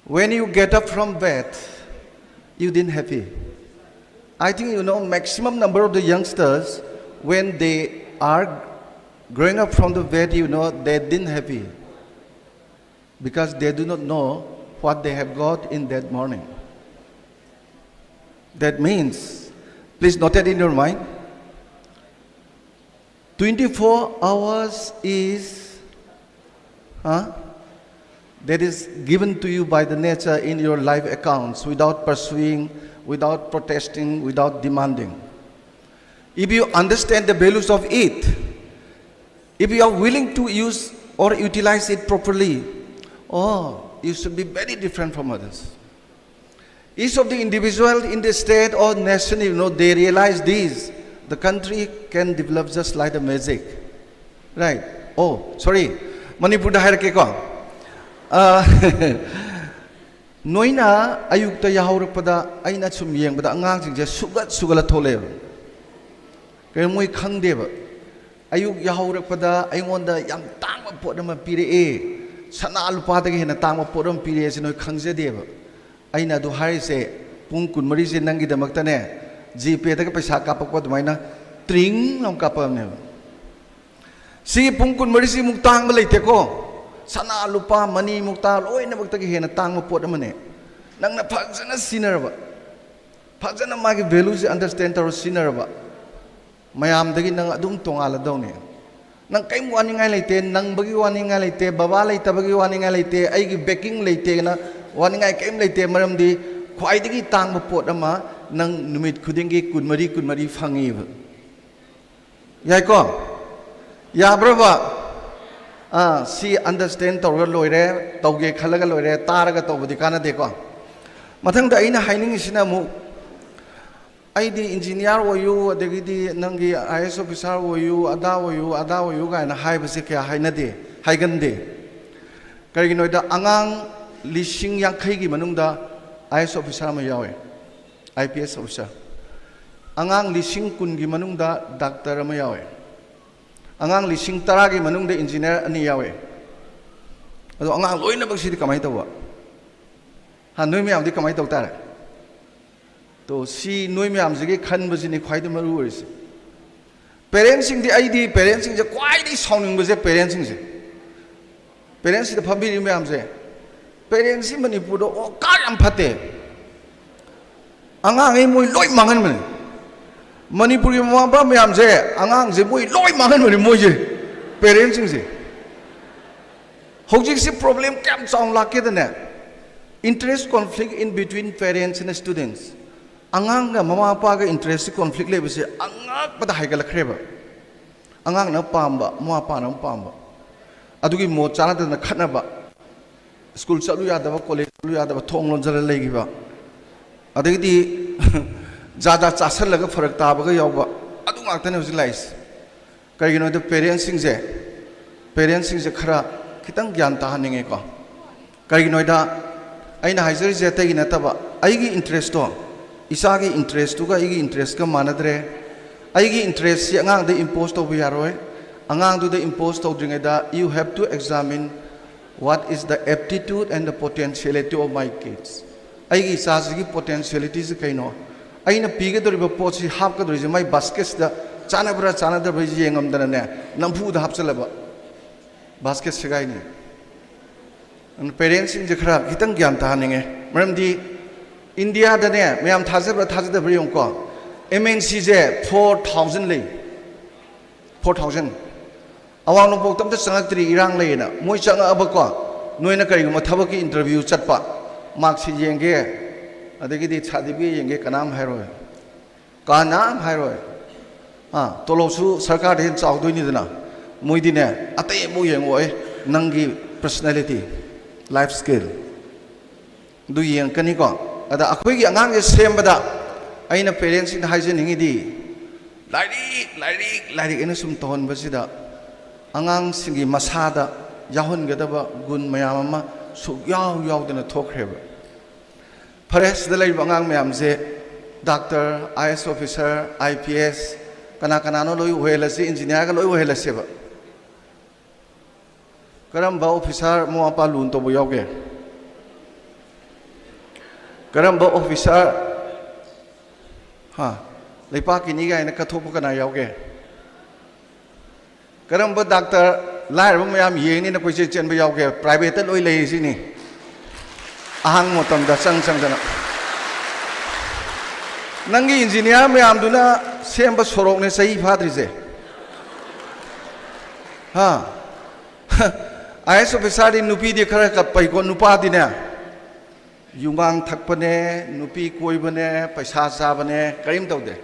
When you get up from bed, you didn't happy. I think you know maximum number of the youngsters, when they are growing up from the bed, you know, they didn't happy because they do not know what they have got in that morning. That means, please note it in your mind, twenty-four hours is, huh, that is given to you by the nature in your life accounts without pursuing, without protesting, without demanding. If you understand the values of it, if you are willing to use or utilize it properly, oh, you should be very different from others. Each of the individual in the state or nation, you know, they realize this. The country can develop just like the magic. Right? Oh, sorry. ꯃꯅꯤꯄꯨꯔꯗ ꯍꯥꯏꯔꯛꯀꯦꯀꯣ꯫ ꯑ, ꯅꯣꯏꯅ ꯑꯌꯨꯛꯇ ꯌꯥꯍꯧꯔꯛꯄꯗ ꯑꯩꯅ ꯁꯨꯝ ꯌꯦꯡꯕꯗ ꯑꯉꯥꯡꯁꯤꯡꯁꯦ ꯁꯨꯒꯠ ꯁꯨꯒꯠꯂ ꯊꯣꯛꯂꯛꯑꯦꯕ꯫ ꯀꯩꯅꯣ ꯃꯣꯏ ꯈꯪꯗꯦꯕ꯫ ꯑꯌꯨꯛ ꯌꯥꯍꯧꯔꯛꯄꯗ ꯑꯩꯉꯣꯟꯗ ꯌꯥꯝ ꯇꯥꯡꯕ ꯄꯣꯠ ꯑꯃ ꯄꯤꯔꯛꯑꯦ, ꯁꯅꯥ ꯂꯨꯄꯥꯗꯒꯤ ꯍꯦꯟꯅ ꯇꯥꯡꯕ ꯄꯣꯠ ꯑꯃ ꯄꯤꯔꯛꯑꯦ ꯁꯤ ꯅꯣꯏ ꯈꯪꯖꯗꯦꯕ꯫ ꯑꯩꯅ ꯑꯗꯨ ꯍꯥꯏꯔꯤꯁꯦ, ꯄꯨꯡ ꯀꯨꯟꯃꯔꯤꯁꯦ ꯅꯪꯒꯤꯗꯃꯛꯇꯅꯦ, ꯖꯤꯄꯦꯗꯒ ꯄꯩꯁꯥ ꯀꯥꯞꯄꯛꯄ ꯑꯗꯨꯃꯥꯏꯅ ꯇ꯭ꯔꯤꯡ ꯑꯃ ꯀꯥꯞꯄꯛꯑꯕꯅꯦꯕ꯫ ꯁꯤꯒꯤ ꯄꯨꯡ ꯀꯨꯟꯃꯔꯤꯁꯤꯃꯨꯛ ꯇꯥꯡꯕ ꯂꯩꯇꯦꯀꯣ꯫ ꯁꯅꯥ ꯂꯨꯄꯥ ꯃꯅꯤ ꯃꯨꯛꯇꯥ ꯂꯣꯏꯅꯃꯛꯇꯒꯤ ꯍꯦꯟꯅ ꯇꯥꯡꯕ ꯄꯣꯠ ꯑꯃꯅꯦ꯫ ꯅꯪꯅ ꯐꯖꯅ ꯁꯤꯖꯤꯟꯅꯔꯕ, ꯐꯖꯅ ꯃꯥꯒꯤ ꯚꯦꯂꯨꯁꯦ ꯑꯟꯗꯔꯁ꯭ꯇꯦꯟ ꯇꯧꯔ ꯁꯤꯖꯤꯟꯅꯔꯕ, ꯃꯌꯥꯝꯗꯒꯤ ꯅꯪ ꯑꯗꯨꯝ ꯇꯣꯉꯥꯜꯂꯗꯧꯅꯦ꯫ ꯅꯪ ꯀꯔꯤꯝ ꯋꯥꯅꯤꯡꯉꯥꯏ ꯂꯩꯇꯦ, ꯅꯪꯕꯒꯤ ꯋꯥꯅꯤꯡꯉꯥꯏ ꯂꯩꯇꯦ, ꯕꯕꯥ ꯂꯩꯇꯕꯒꯤ ꯋꯥꯅꯤꯡꯉꯥꯏ ꯂꯩꯇꯦ, ꯑꯩꯒꯤ ꯕꯦꯀꯤꯡ ꯂꯩꯇꯦꯅ ꯋꯥꯅꯤꯡꯉꯥꯏ ꯀꯔꯤꯝ ꯂꯩꯇꯦ꯫ ꯃꯔꯝꯗꯤ ꯈ꯭ꯋꯥꯏꯗꯒꯤ ꯇꯥꯡꯕ ꯄꯣꯠ ꯑꯃ ꯅꯪ ꯅꯨꯃꯤꯠ ꯈꯨꯗꯤꯡꯒꯤ ꯀꯨꯟꯃꯔꯤ ꯀꯨꯟꯃꯔꯤ ꯐꯪꯉꯤꯕ꯫ ꯌꯥꯏꯀꯣ? ꯌꯥꯕ꯭ꯔꯕ? ꯑꯥ, ꯁꯤ ꯑꯟꯗꯔꯁ꯭ꯇꯦꯟ ꯇꯧꯔꯒ ꯂꯣꯏꯔꯦ, ꯇꯧꯒꯦ ꯈꯜꯂꯒ ꯂꯣꯏꯔꯦ, ꯇꯥꯔꯒ ꯇꯧꯕꯗꯤ ꯀꯥꯟꯅꯗꯦꯀꯣ꯫ ꯃꯊꯪꯗ ꯑꯩꯅ ꯍꯥꯏꯅꯤꯡꯉꯤꯁꯤꯅ ꯑꯃꯨꯛ, ꯑꯩꯗꯤ ꯏꯟꯖꯤꯅꯤꯌꯥꯔ ꯑꯣꯏꯌꯨ, ꯑꯗꯒꯤꯗꯤ ꯅꯪꯒꯤ ꯑꯥꯏ ꯑꯦꯁ ꯑꯣꯐꯤꯁꯥꯔ ꯑꯣꯏꯌꯨ, ꯑꯗꯥ ꯑꯣꯏꯌꯨ, ꯑꯗꯥ ꯑꯣꯏꯌꯨ ꯀꯥꯏꯅ ꯍꯥꯏꯕꯁꯦ ꯀꯌꯥ ꯍꯥꯏꯅꯗꯦ, ꯍꯥꯏꯒꯟꯗꯦ꯫ ꯀꯔꯤꯒꯤꯅꯣꯗ, ꯑꯉꯥꯡ ꯂꯤꯁꯤꯡ ꯌꯥꯡꯈꯩꯒꯤ ꯃꯅꯨꯡꯗ ꯑꯥꯏ ꯑꯦꯁ ꯑꯣꯐꯤꯁꯥꯔ ꯑꯃ ꯌꯥꯎꯋꯦ, ꯑꯥꯏ ꯄꯤ ꯑꯦꯁ ꯑꯣꯐꯤꯁꯥꯔ꯫ ꯑꯉꯥꯡ ꯂꯤꯁꯤꯡ ꯀꯨꯟꯒꯤ ꯃꯅꯨꯡꯗ ꯗꯥꯛꯇꯔ ꯑꯃ ꯌꯥꯎꯋꯦ꯫ ꯑꯉꯥꯡ ꯂꯤꯁꯤꯡ ꯇꯔꯥꯒꯤ ꯃꯅꯨꯡꯗ ꯏꯟꯖꯤꯅꯤꯌꯥꯔ ꯑꯅꯤ ꯌꯥꯎꯋꯦ꯫ ꯑꯗꯣ ꯑꯉꯥꯡ ꯂꯣꯏꯅꯃꯛꯁꯤꯗꯤ ꯀꯃꯥꯏꯅ ꯇꯧꯕ? ꯍꯥ, ꯅꯣꯏ ꯃꯌꯥꯝꯗꯤ ꯀꯃꯥꯏꯅ ꯇꯧ ꯇꯥꯔꯦ? ꯇꯣ, ꯁꯤ ꯅꯣꯏ ꯃꯌꯥꯝꯁꯤꯒꯤ ꯈꯟꯕꯁꯤꯅꯤ ꯈ꯭ꯋꯥꯏꯗꯒꯤ ꯃꯔꯨ ꯑꯣꯏꯔꯤꯁꯦ꯫ ꯄꯦꯔꯦꯟꯁꯁꯤꯡꯗꯤ, ꯑꯩꯗꯤ ꯄꯦꯔꯦꯟꯁꯁꯤꯡꯁꯦ ꯈ꯭ꯋꯥꯏꯗꯒꯤ ꯁꯥꯎꯅꯤꯡꯕꯁꯦ ꯄꯦꯔꯦꯟꯁꯁꯤꯡꯁꯦ꯫ ꯄꯦꯔꯦꯟꯁꯁꯤꯗ ꯐꯝꯕꯤꯔꯤꯕ ꯃꯌꯥꯝꯁꯦ, ꯄꯦꯔꯦꯟꯁꯁꯤ ꯃꯅꯤꯄꯨꯔꯗ ꯑꯣꯀꯥꯔ ꯌꯥꯝ ꯐꯠꯇꯦ꯫ ꯑꯉꯥꯡꯉꯩ ꯃꯣꯏ ꯂꯣꯏ ꯃꯥꯡꯍꯟꯕꯅꯦ꯫ ꯃꯅꯤꯄꯨꯔꯒꯤ ꯃꯃꯥ ꯃꯄꯥ ꯃꯌꯥꯝꯁꯦ, ꯑꯉꯥꯡꯁꯦ ꯃꯣꯏ ꯂꯣꯏ ꯃꯥꯡꯍꯟꯕꯅꯦ ꯃꯣꯏꯁꯦ, ꯄꯦꯔꯦꯟꯁꯁꯤꯡꯁꯦ꯫ ꯍꯧꯖꯤꯛꯁꯤ ꯄ꯭ꯔꯣꯕ꯭ꯂꯦꯝ ꯀꯌꯥꯝ ꯆꯥꯎꯅ ꯂꯥꯛꯀꯦꯗꯅꯦ, interest conflict in between parents and students꯫ ꯑꯉꯥꯡꯒ ꯃꯃꯥ ꯃꯄꯥꯒ ꯏꯟꯇꯔꯦꯁꯁꯤ ꯀꯣꯟꯐ꯭ꯂꯤꯛ ꯂꯩꯕꯁꯦ ꯑꯉꯛꯄꯗ ꯍꯥꯏꯒꯠꯂꯛꯈ꯭ꯔꯦꯕ꯫ ꯑꯉꯥꯡꯅ ꯑꯃ ꯄꯥꯝꯕ, ꯃꯃꯥ ꯃꯄꯥꯅ ꯑꯃ ꯄꯥꯝꯕ, ꯑꯗꯨꯒꯤ ꯃꯣꯠ ꯆꯥꯅꯗꯅ ꯈꯠꯅꯕ, ꯁ꯭ꯀꯨꯜ ꯆꯠꯂꯨ ꯌꯥꯗꯕ, ꯀꯣꯂꯦꯖ ꯆꯠꯂꯨ ꯌꯥꯗꯕ, ꯊꯣꯡ ꯂꯣꯟꯁꯤꯜꯂ ꯂꯩꯈꯤꯕ, ꯑꯗꯒꯤꯗꯤ ꯖꯥ ꯖꯥ ꯆꯥꯁꯜꯂꯒ ꯐꯔꯛ ꯇꯥꯕꯒ ꯌꯥꯎꯕ, ꯑꯗꯨ ꯉꯥꯛꯇꯅꯦ ꯍꯧꯖꯤꯛ ꯂꯥꯛꯏꯁꯦ꯫ ꯀꯩꯒꯤꯅꯣꯗ ꯄꯦꯔꯦꯟꯁꯁꯤꯡꯁꯦ, ꯄꯦꯔꯦꯟꯁꯁꯤꯡꯁꯦ ꯈꯔ ꯈꯤꯇꯪ ꯒ꯭ꯌꯥꯟ ꯇꯥꯍꯟꯅꯤꯡꯉꯦꯀꯣ꯫ ꯀꯩꯒꯤꯅꯣꯗ ꯑꯩꯅ ꯍꯥꯏꯖꯔꯤꯁꯦ ꯑꯇꯩꯒꯤ ꯅꯠꯇꯕ, ꯑꯩꯒꯤ ꯏꯟꯇꯔꯦꯁꯇꯣ, ꯏꯆꯥꯒꯤ ꯏꯟꯇꯔꯦꯁꯇꯨꯒ ꯑꯩꯒꯤ ꯏꯟꯇꯔꯦꯁꯀ ꯃꯥꯟꯅꯗ꯭ꯔꯦ꯫ ꯑꯩꯒꯤ ꯏꯟꯇꯔꯦꯁꯁꯤ ꯑꯉꯥꯡꯗ ꯏꯝꯄꯣꯁ ꯇꯧꯕ ꯌꯥꯔꯣꯏ꯫ ꯑꯉꯥꯡꯗꯨꯗ ꯏꯝꯄꯣꯁ ꯇꯧꯗ꯭ꯔꯤꯉꯩꯗ you have to examine what is the aptitude and the potentiality of my kids꯫ ꯑꯩꯒꯤ ꯏꯆꯥꯁꯤꯒꯤ ꯄꯣꯇꯦꯟꯁꯤꯌꯦꯂꯤꯇꯤꯁꯤ ꯀꯩꯅꯣ? ꯑꯩꯅ ꯄꯤꯒꯗꯧꯔꯤꯕ ꯄꯣꯠꯁꯤ, ꯍꯥꯞꯀꯗꯧꯔꯤꯁꯦ ꯃꯥꯏ ꯕꯥꯁꯀꯦꯠꯁꯤꯗ ꯆꯥꯟꯅꯕ꯭ꯔꯥ ꯆꯥꯟꯅꯗꯕ꯭ꯔꯥ ꯌꯦꯡꯉꯝꯗꯅꯅꯦ, ꯅꯝꯐꯨꯗ ꯍꯥꯞꯆꯜꯂꯕ ꯕꯥꯁꯀꯦꯠ ꯁꯦꯒꯥꯏꯅꯤ꯫ ꯑꯗꯨꯅ ꯄꯦꯔꯦꯟꯁꯁꯤꯡꯁꯦ ꯈꯔ ꯈꯤꯇꯪ ꯒ꯭ꯌꯥꯟ ꯇꯥꯍꯟꯅꯤꯡꯉꯦ꯫ ꯃꯔꯝꯗꯤ ꯏꯟꯗꯤꯌꯥꯗꯅꯦ, ꯃꯌꯥꯝ ꯊꯥꯖꯕ꯭ꯔꯥ ꯊꯥꯖꯗꯕ꯭ꯔꯥ ꯌꯦꯡꯉꯨꯀꯣ, ꯑꯦꯝ ꯑꯦꯟ ꯁꯤꯁꯦ ꯐꯣꯔ ꯊꯥꯎꯖꯟ ꯂꯩ꯫ Four thousand. ꯑꯋꯥꯡ ꯅꯣꯡꯄꯣꯛꯇ ꯑꯝꯇ ꯆꯪꯉꯛꯇ꯭ꯔꯤ, ꯏꯔꯥꯡ ꯂꯩꯌꯦꯅ꯫ ꯃꯣꯏ ꯆꯪꯉꯛꯑꯕꯀꯣ, ꯅꯣꯏꯅ ꯀꯔꯤꯒꯨꯝꯕ ꯊꯕꯛꯀꯤ ꯏꯟꯇꯔꯚ꯭ꯌꯨ ꯆꯠꯄ, ꯃꯥꯔꯛꯁꯤꯠ ꯌꯦꯡꯒꯦ, ꯑꯗꯒꯤꯗꯤ ꯁꯥꯔꯇꯤꯐꯤꯀꯦꯠ ꯌꯦꯡꯒꯦ, ꯀꯅꯥꯝ ꯍꯥꯏꯔꯣꯏ꯫ ꯀꯅꯥꯝ ꯍꯥꯏꯔꯣꯏ꯫ ꯑꯥ, ꯇꯣꯂꯣꯞꯁꯨ ꯁꯔꯀꯥꯔꯗ ꯍꯦꯟꯅ ꯆꯥꯎꯗꯣꯏꯅꯤꯗꯅ꯫ ꯃꯣꯏꯗꯤꯅꯦ, ꯑꯇꯩ ꯑꯃꯨꯛ ꯌꯦꯡꯉꯛꯑꯣꯏ, ꯅꯪꯒꯤ personality, life skill, ꯑꯗꯨ ꯌꯦꯡꯉꯛꯀꯅꯤꯀꯣ꯫ ꯑꯗ ꯑꯩꯈꯣꯏꯒꯤ ꯑꯉꯥꯡꯁꯦ ꯁꯦꯝꯕꯗ ꯑꯩꯅ ꯄꯦꯔꯦꯟꯁꯁꯤꯡꯗ ꯍꯥꯏꯖꯅꯤꯡꯉꯤꯗꯤ, ꯂꯥꯏꯔꯤꯛ, ꯂꯥꯏꯔꯤꯛ, ꯂꯥꯏꯔꯤꯛ ꯑꯩꯅ ꯁꯨꯝ ꯇꯧꯍꯟꯕꯁꯤꯗ ꯑꯉꯥꯡꯁꯤꯡꯒꯤ ꯃꯁꯥꯗ ꯌꯥꯎꯍꯟꯒꯗꯕ ꯒꯨꯟ ꯃꯌꯥꯝ ꯑꯃ ꯁꯨꯛꯌꯥꯎ ꯌꯥꯎꯗꯅ ꯊꯣꯛꯈ꯭ꯔꯦꯕ꯫ ꯐꯔꯦ, ꯁꯤꯗ ꯂꯩꯔꯤꯕ ꯑꯉꯥꯡ ꯃꯌꯥꯝꯁꯦ doctor, IAS officer, IPS, ꯀꯅꯥ ꯀꯅꯥꯅꯣ ꯂꯣꯏ ꯑꯣꯏꯍꯜꯂꯁꯤ, engineerꯒ ꯂꯣꯏ ꯑꯣꯏꯍꯜꯂꯁꯦꯕ꯫ ꯀꯔꯝꯕ officer ꯃꯃꯥ ꯃꯄꯥ ꯂꯨꯅ ꯇꯧꯕ ꯌꯥꯎꯒꯦ? ꯀꯔꯝꯕ officer, ꯍꯥ, ꯂꯩꯄꯥꯛꯀꯤꯅꯤ ꯀꯥꯏꯅ ꯀꯠꯊꯣꯛꯄ ꯀꯅꯥ ꯌꯥꯎꯒꯦ? ꯀꯔꯝꯕ doctor, ꯂꯥꯏꯔꯕ ꯃꯌꯥꯝ ꯌꯦꯡꯅꯤꯅ ꯀꯣꯏꯆꯦꯟ ꯆꯦꯟꯕ ꯌꯥꯎꯒꯦ? Privateꯇ ꯂꯣꯏ ꯂꯩꯔꯤꯁꯤꯅꯤ꯫ ꯑꯍꯥꯡꯕ ꯃꯇꯝꯗ ꯆꯪ ꯆꯪꯗꯅ꯫ ꯅꯪꯒꯤ engineer ꯃꯌꯥꯝꯗꯨꯅ ꯁꯦꯝꯕ ꯁꯣꯔꯣꯛꯅꯦ ꯆꯍꯤ ꯐꯥꯗ꯭ꯔꯤꯁꯦ꯫ ꯍꯥ? IAS officerꯗꯤ ꯅꯨꯄꯤꯗꯤ ꯈꯔ ꯀꯞꯄꯩꯀꯣ, ꯅꯨꯄꯥꯗꯤꯅꯦ, ꯌꯨꯉꯥꯡ ꯊꯛꯄꯅꯦ, ꯅꯨꯄꯤ ꯀꯣꯏꯕꯅꯦ, ꯄꯩꯁꯥ ꯆꯥꯕꯅꯦ, ꯀꯔꯤꯝ ꯇꯧꯗꯦ꯫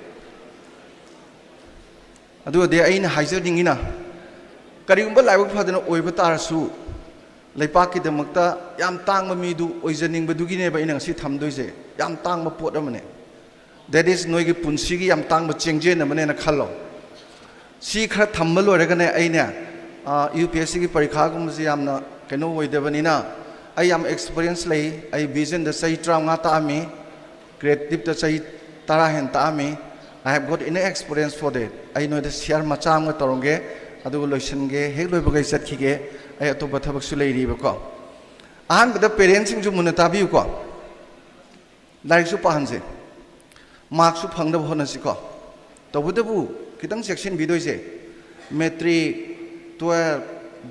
ꯑꯗꯨꯒꯗꯤ ꯑꯩꯅ ꯍꯥꯏꯖꯅꯤꯡꯉꯤꯅ, ꯀꯔꯤꯒꯨꯝꯕ ꯂꯥꯏꯕꯛ ꯐꯗꯅ ꯑꯣꯏꯕ ꯇꯥꯔꯁꯨ, ꯂꯩꯄꯥꯛꯀꯤꯗꯃꯛꯇ ꯌꯥꯝ ꯇꯥꯡꯕ ꯃꯤꯗꯨ ꯑꯣꯏꯖꯅꯤꯡꯕꯗꯨꯒꯤꯅꯦꯕ ꯑꯩꯅ ꯉꯁꯤ ꯊꯝꯗꯣꯏꯁꯦ꯫ ꯌꯥꯝ ꯇꯥꯡꯕ ꯄꯣꯠ ꯑꯃꯅꯦ꯫ That is ꯅꯣꯏꯒꯤ ꯄꯨꯟꯁꯤꯒꯤ ꯌꯥꯝ ꯇꯥꯡꯕ ꯆꯦꯡꯖꯦꯟ ꯑꯃꯅꯦꯅ ꯈꯜꯂꯣ꯫ ꯁꯤ ꯈꯔ ꯊꯝꯕ ꯂꯣꯏꯔꯒꯅꯦ, ꯑꯩꯅꯦ, UPSCꯒꯤ ꯄꯔꯤꯈꯥꯒꯨꯝꯕꯁꯦ ꯌꯥꯝꯅ ꯀꯩꯅꯣ ꯑꯣꯏꯗꯕꯅꯤꯅ, ꯑꯩ ꯌꯥꯝ experience ꯂꯩ꯫ ꯑꯩ Visionꯗ ꯆꯍꯤ ꯇꯔꯥꯃꯉꯥ ꯇꯥꯛꯑꯝꯃꯤ, Creativeꯇ ꯆꯍꯤ ꯇꯔꯥ ꯍꯦꯟꯅ ꯇꯥꯛꯑꯝꯃꯤ꯫ I have got enough experience for that. ꯑꯩ ꯅꯣꯏꯗ share ꯃꯆꯥ ꯑꯃꯒ ꯇꯧꯔꯝꯒꯦ, ꯑꯗꯨꯒ ꯂꯣꯏꯁꯤꯟꯒꯦ, ꯍꯦꯛ ꯂꯣꯏꯕꯒ ꯑꯩ ꯆꯠꯈꯤꯒꯦ꯫ ꯑꯩ ꯑꯇꯣꯞꯄ ꯊꯕꯛꯁꯨ ꯂꯩꯔꯤꯕꯀꯣ꯫ ꯑꯍꯥꯟꯕꯗ parentꯁꯤꯡꯁꯨ ꯃꯨꯟꯅ ꯇꯥꯕꯤꯌꯨꯀꯣ꯫ ꯂꯥꯏꯔꯤꯛꯁꯨ ꯄꯥꯍꯟꯁꯦ, markꯁꯨ ꯐꯪꯅꯕ ꯍꯣꯠꯅꯁꯤꯀꯣ꯫ ꯇꯧꯕꯇꯕꯨ ꯈꯤꯇꯪ ꯆꯦꯛꯁꯤꯟꯕꯤꯗꯣꯏꯁꯦ, matric, twelve,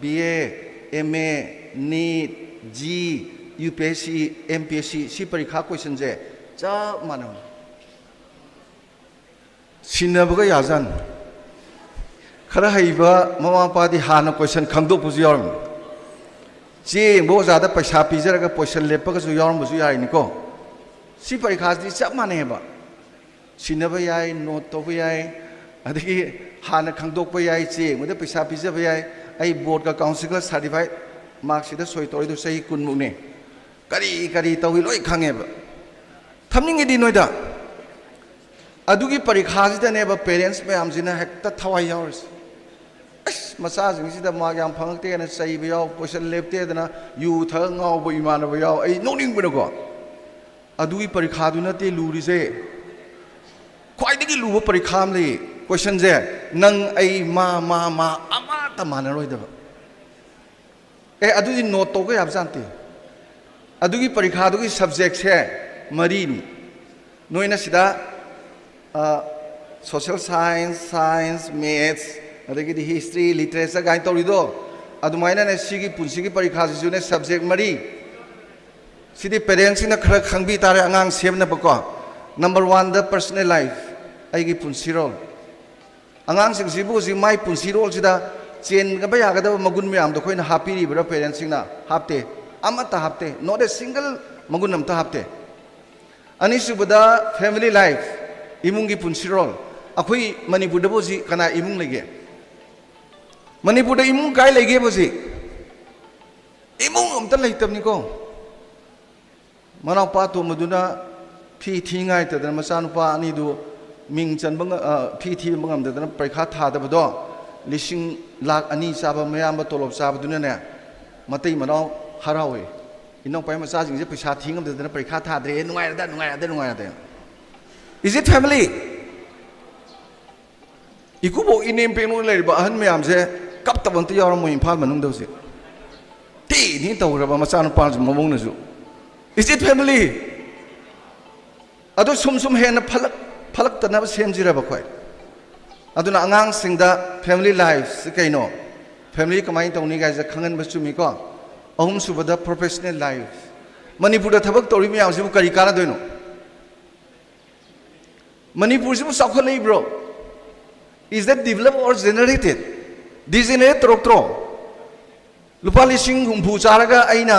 BA, MA, NEET, JEE, UPSC, MPSC, ꯁꯤ ꯄꯔꯤꯈꯥ questionꯁꯦ ꯆꯞ ꯃꯥꯟꯅꯕꯅꯤ꯫ ꯁꯤꯟꯅꯕꯒ ꯌꯥꯖꯥꯠꯅꯤ꯫ ꯈꯔ ꯍꯩꯕ ꯃꯃꯥ ꯃꯄꯥꯗꯤ ꯍꯥꯟꯅ question ꯈꯪꯗꯣꯛꯄꯁꯨ ꯌꯥꯎꯔꯝꯃꯤ꯫ ꯆꯦ ꯌꯦꯡꯕ ꯑꯣꯖꯥꯗ ꯄꯩꯁꯥ ꯄꯤꯖꯔꯒ question ꯂꯦꯞꯄꯒꯁꯨ ꯌꯥꯎꯔꯝꯕꯁꯨ ꯌꯥꯔꯤꯅꯤꯀꯣ꯫ ꯁꯤ ꯄꯔꯤꯈꯥꯁꯤꯗꯤ ꯆꯞ ꯃꯥꯟꯅꯩꯑꯕ꯫ ꯁꯤꯟꯅꯕ ꯌꯥꯏ, note ꯇꯧꯕ ꯌꯥꯏ, ꯑꯗꯒꯤ ꯍꯥꯟꯅ ꯈꯪꯗꯣꯛꯄ ꯌꯥꯏ, ꯆꯦ ꯌꯦꯡꯕꯗ ꯄꯩꯁꯥ ꯄꯤꯖꯕ ꯌꯥꯏ, ꯑꯩ ꯕꯣꯔꯗꯀ ꯀꯥꯎꯟꯁꯤꯜꯒ ꯁꯥꯔꯇꯤꯐꯥꯏꯠ ꯃꯥꯔꯛꯁꯤꯗ ꯁꯣꯏ ꯇꯧꯔꯤꯗꯨ ꯆꯍꯤ ꯀꯨꯟꯃꯨꯛꯅꯦ, ꯀꯔꯤ ꯀꯔꯤ ꯇꯧꯏ ꯂꯣꯏ ꯈꯪꯉꯦꯕ꯫ ꯊꯝꯅꯤꯡꯉꯤꯗꯤ ꯅꯣꯏꯗ꯫ ꯑꯗꯨꯒꯤ ꯄꯔꯤꯈꯥꯁꯤꯗꯅꯦꯕ ꯄꯦꯔꯦꯟꯁ ꯃꯌꯥꯝꯁꯤꯅ ꯍꯦꯛꯇ ꯊꯋꯥꯏ ꯌꯥꯎꯔꯤꯁꯦ꯫ ꯑꯁ, ꯃꯆꯥꯁꯤꯡꯁꯤꯗ ꯃꯥꯔꯛ ꯌꯥꯝ ꯐꯪꯉꯛꯇꯦꯅ ꯆꯩꯕ ꯌꯥꯎ, ꯀꯣꯏꯁꯟ ꯂꯦꯞꯇꯦꯗꯅ ꯌꯨ ꯊꯛꯑ ꯉꯥꯎꯕ ꯏꯃꯥꯟꯅꯕ ꯌꯥꯎ꯫ ꯑꯩ ꯅꯣꯛꯅꯤꯡꯕꯅꯀꯣ꯫ ꯑꯗꯨꯒꯤ ꯄꯔꯤꯈꯥꯗꯨ ꯅꯠꯇꯦ ꯂꯨꯔꯤꯁꯦ꯫ ꯈ꯭ꯋꯥꯏꯗꯒꯤ ꯂꯨꯕ ꯄꯔꯤꯈꯥ ꯑꯃ ꯂꯩꯌꯦ꯫ ꯀꯣꯏꯁꯟꯁꯦ, ꯅꯪ, ꯑꯩ, ꯃꯥ, ꯃꯥ, ꯃꯥ, ꯑꯃꯠꯇ ꯃꯥꯟꯅꯔꯣꯏꯗꯕ꯫ ꯑꯦ, ꯑꯗꯨꯗꯤ ꯅꯣꯠ ꯇꯧꯕ ꯌꯥꯕ ꯖꯥꯠ ꯅꯠꯇꯦ꯫ ꯑꯗꯨꯒꯤ ꯄꯔꯤꯈꯥꯗꯨꯒꯤ ꯁꯕꯖꯦꯛꯁꯦ ꯃꯔꯤꯅꯤ꯫ ꯅꯣꯏꯅ ꯁꯤꯗ, ꯑ, social science, science, maths, ꯑꯗꯒꯤꯗꯤ history, literature ꯀꯥꯏꯅ ꯇꯧꯔꯤꯗꯣ, ꯑꯗꯨꯃꯥꯏꯅꯅꯦ ꯁꯤꯒꯤ ꯄꯨꯟꯁꯤꯒꯤ ꯄꯔꯤꯈꯥꯁꯤꯁꯨꯅꯦ subject ꯃꯔꯤ꯫ ꯁꯤꯗꯤ ꯄꯦꯔꯦꯟꯁꯁꯤꯡꯅ ꯈꯔ ꯈꯪꯕꯤ ꯇꯥꯔꯦ ꯑꯉꯥꯡ ꯁꯦꯝꯅꯕꯀꯣ꯫ Number one ꯗ personal life, ꯑꯩꯒꯤ ꯄꯨꯟꯁꯤꯔꯣꯜ꯫ ꯑꯉꯥꯡꯁꯤꯡꯁꯤꯕꯨ ꯍꯧꯖꯤꯛ ꯃꯥꯏ ꯄꯨꯟꯁꯤꯔꯣꯜꯁꯤꯗ ꯆꯦꯟꯒꯕ ꯌꯥꯒꯗꯕ ꯃꯒꯨꯟ ꯃꯌꯥꯝꯗꯣ ꯑꯩꯈꯣꯏꯅ ꯍꯥꯞꯄꯤꯔꯤꯕ꯭ꯔꯥ ꯄꯦꯔꯦꯟꯁꯁꯤꯡꯅ? ꯍꯥꯞꯇꯦ꯫ ꯑꯃꯠꯇ ꯍꯥꯞꯇꯦ꯫ Not a single ꯃꯒꯨꯟ ꯑꯝꯇ ꯍꯥꯞꯇꯦ꯫ ꯑꯅꯤꯁꯨꯕꯗ family life, ꯏꯃꯨꯡꯒꯤ ꯄꯨꯟꯁꯤꯔꯣꯜ꯫ ꯑꯩꯈꯣꯏ ꯃꯅꯤꯄꯨꯔꯗꯕꯨ ꯍꯧꯖꯤꯛ ꯀꯅꯥ ꯏꯃꯨꯡ ꯂꯩꯒꯦ? ꯃꯅꯤꯄꯨꯔꯗ ꯏꯃꯨꯡ ꯀꯥꯏ ꯂꯩꯒꯦꯕ ꯍꯧꯖꯤꯛ? ꯏꯃꯨꯡ ꯑꯝꯇ ꯂꯩꯇꯕꯅꯤꯀꯣ꯫ ꯃꯅꯥꯎꯄꯥ ꯑꯇꯣꯝꯕꯗꯨꯅ ꯐꯤ ꯊꯤ ꯉꯥꯏꯇꯗꯅ ꯃꯆꯥꯅꯨꯄꯥ ꯑꯅꯤꯗꯨ ꯃꯤꯡ ꯆꯟꯕ ꯉ-, ꯑ, ꯐꯤ ꯊꯤꯕ ꯉꯝꯗꯗꯅ ꯄꯔꯤꯈꯥ ꯊꯥꯗꯕꯗꯣ, ꯂꯤꯁꯤꯡ ꯂꯥꯛ ꯑꯅꯤ ꯆꯥꯕ ꯃꯌꯥꯝꯕ ꯇꯣꯂꯣꯞ ꯆꯥꯕꯗꯨꯅꯅꯦ, ꯃꯇꯩ ꯃꯅꯥꯎ ꯍꯔꯥꯎꯋꯦ꯫ "ꯏꯅꯥꯎꯄꯥꯒꯤ ꯃꯆꯥꯁꯤꯡꯁꯦ ꯄꯩꯁꯥ ꯊꯤ ꯉꯝꯗꯗꯅ ꯄꯔꯤꯈꯥ ꯊꯥꯗ꯭ꯔꯦ, ꯅꯨꯡꯉꯥꯏꯔꯗ, ꯅꯨꯡꯉꯥꯏꯔꯗ, ꯅꯨꯡꯉꯥꯏꯔꯗ"꯫ Is it family? ꯏꯀꯨꯕꯣꯛ ꯏꯅꯦꯝ ꯄꯦꯡꯂꯣꯏ ꯂꯩꯔꯤꯕ ꯑꯍꯟ ꯃꯌꯥꯝꯁꯦ ꯀꯞꯇꯕ ꯑꯝꯇ ꯌꯥꯎꯔꯝꯃꯣꯏ ꯏꯝꯐꯥꯜ ꯃꯅꯨꯡꯗ ꯍꯧꯖꯤꯛ꯫ ꯊꯤ ꯊꯤ ꯇꯧꯈ꯭ꯔꯕ ꯃꯆꯥꯅꯨꯄꯥꯁꯨ ꯃꯃꯧꯅꯁꯨ꯫ Is it family? ꯑꯗꯨ ꯁꯨꯝ ꯁꯨꯝ ꯍꯦꯟꯅ ꯐꯠꯂꯛ-, ꯐꯠꯂꯛꯇꯅꯕ ꯁꯦꯝꯁꯤꯔꯕ ꯑꯩꯈꯣꯏ? ꯑꯗꯨꯅ ꯑꯉꯥꯡꯁꯤꯡꯗ family life ꯁꯤ ꯀꯩꯅꯣ, family ꯀꯃꯥꯏꯅ ꯇꯧꯅꯤ ꯀꯥꯏꯁꯦ ꯈꯪꯍꯟꯕ ꯆꯨꯝꯃꯤꯀꯣ꯫ ꯑꯍꯨꯝꯁꯨꯕꯗ professional life꯫ ꯃꯅꯤꯄꯨꯔꯗ ꯊꯕꯛ ꯇꯧꯔꯤ ꯃꯌꯥꯝꯁꯤꯕꯨ ꯀꯔꯤ ꯀꯥꯟꯅꯗꯣꯏꯅꯣ? ꯃꯅꯤꯄꯨꯔꯁꯤꯕꯨ ꯆꯥꯎꯈꯠꯂꯛꯏꯕ꯭ꯔꯣ? Is that developed or generated? Degenerate ꯇꯧꯔꯛꯇ꯭ꯔꯣ? ꯂꯨꯄꯥ ꯂꯤꯁꯤꯡ ꯍꯨꯝꯐꯨ ꯆꯥꯔꯒ ꯑꯩꯅ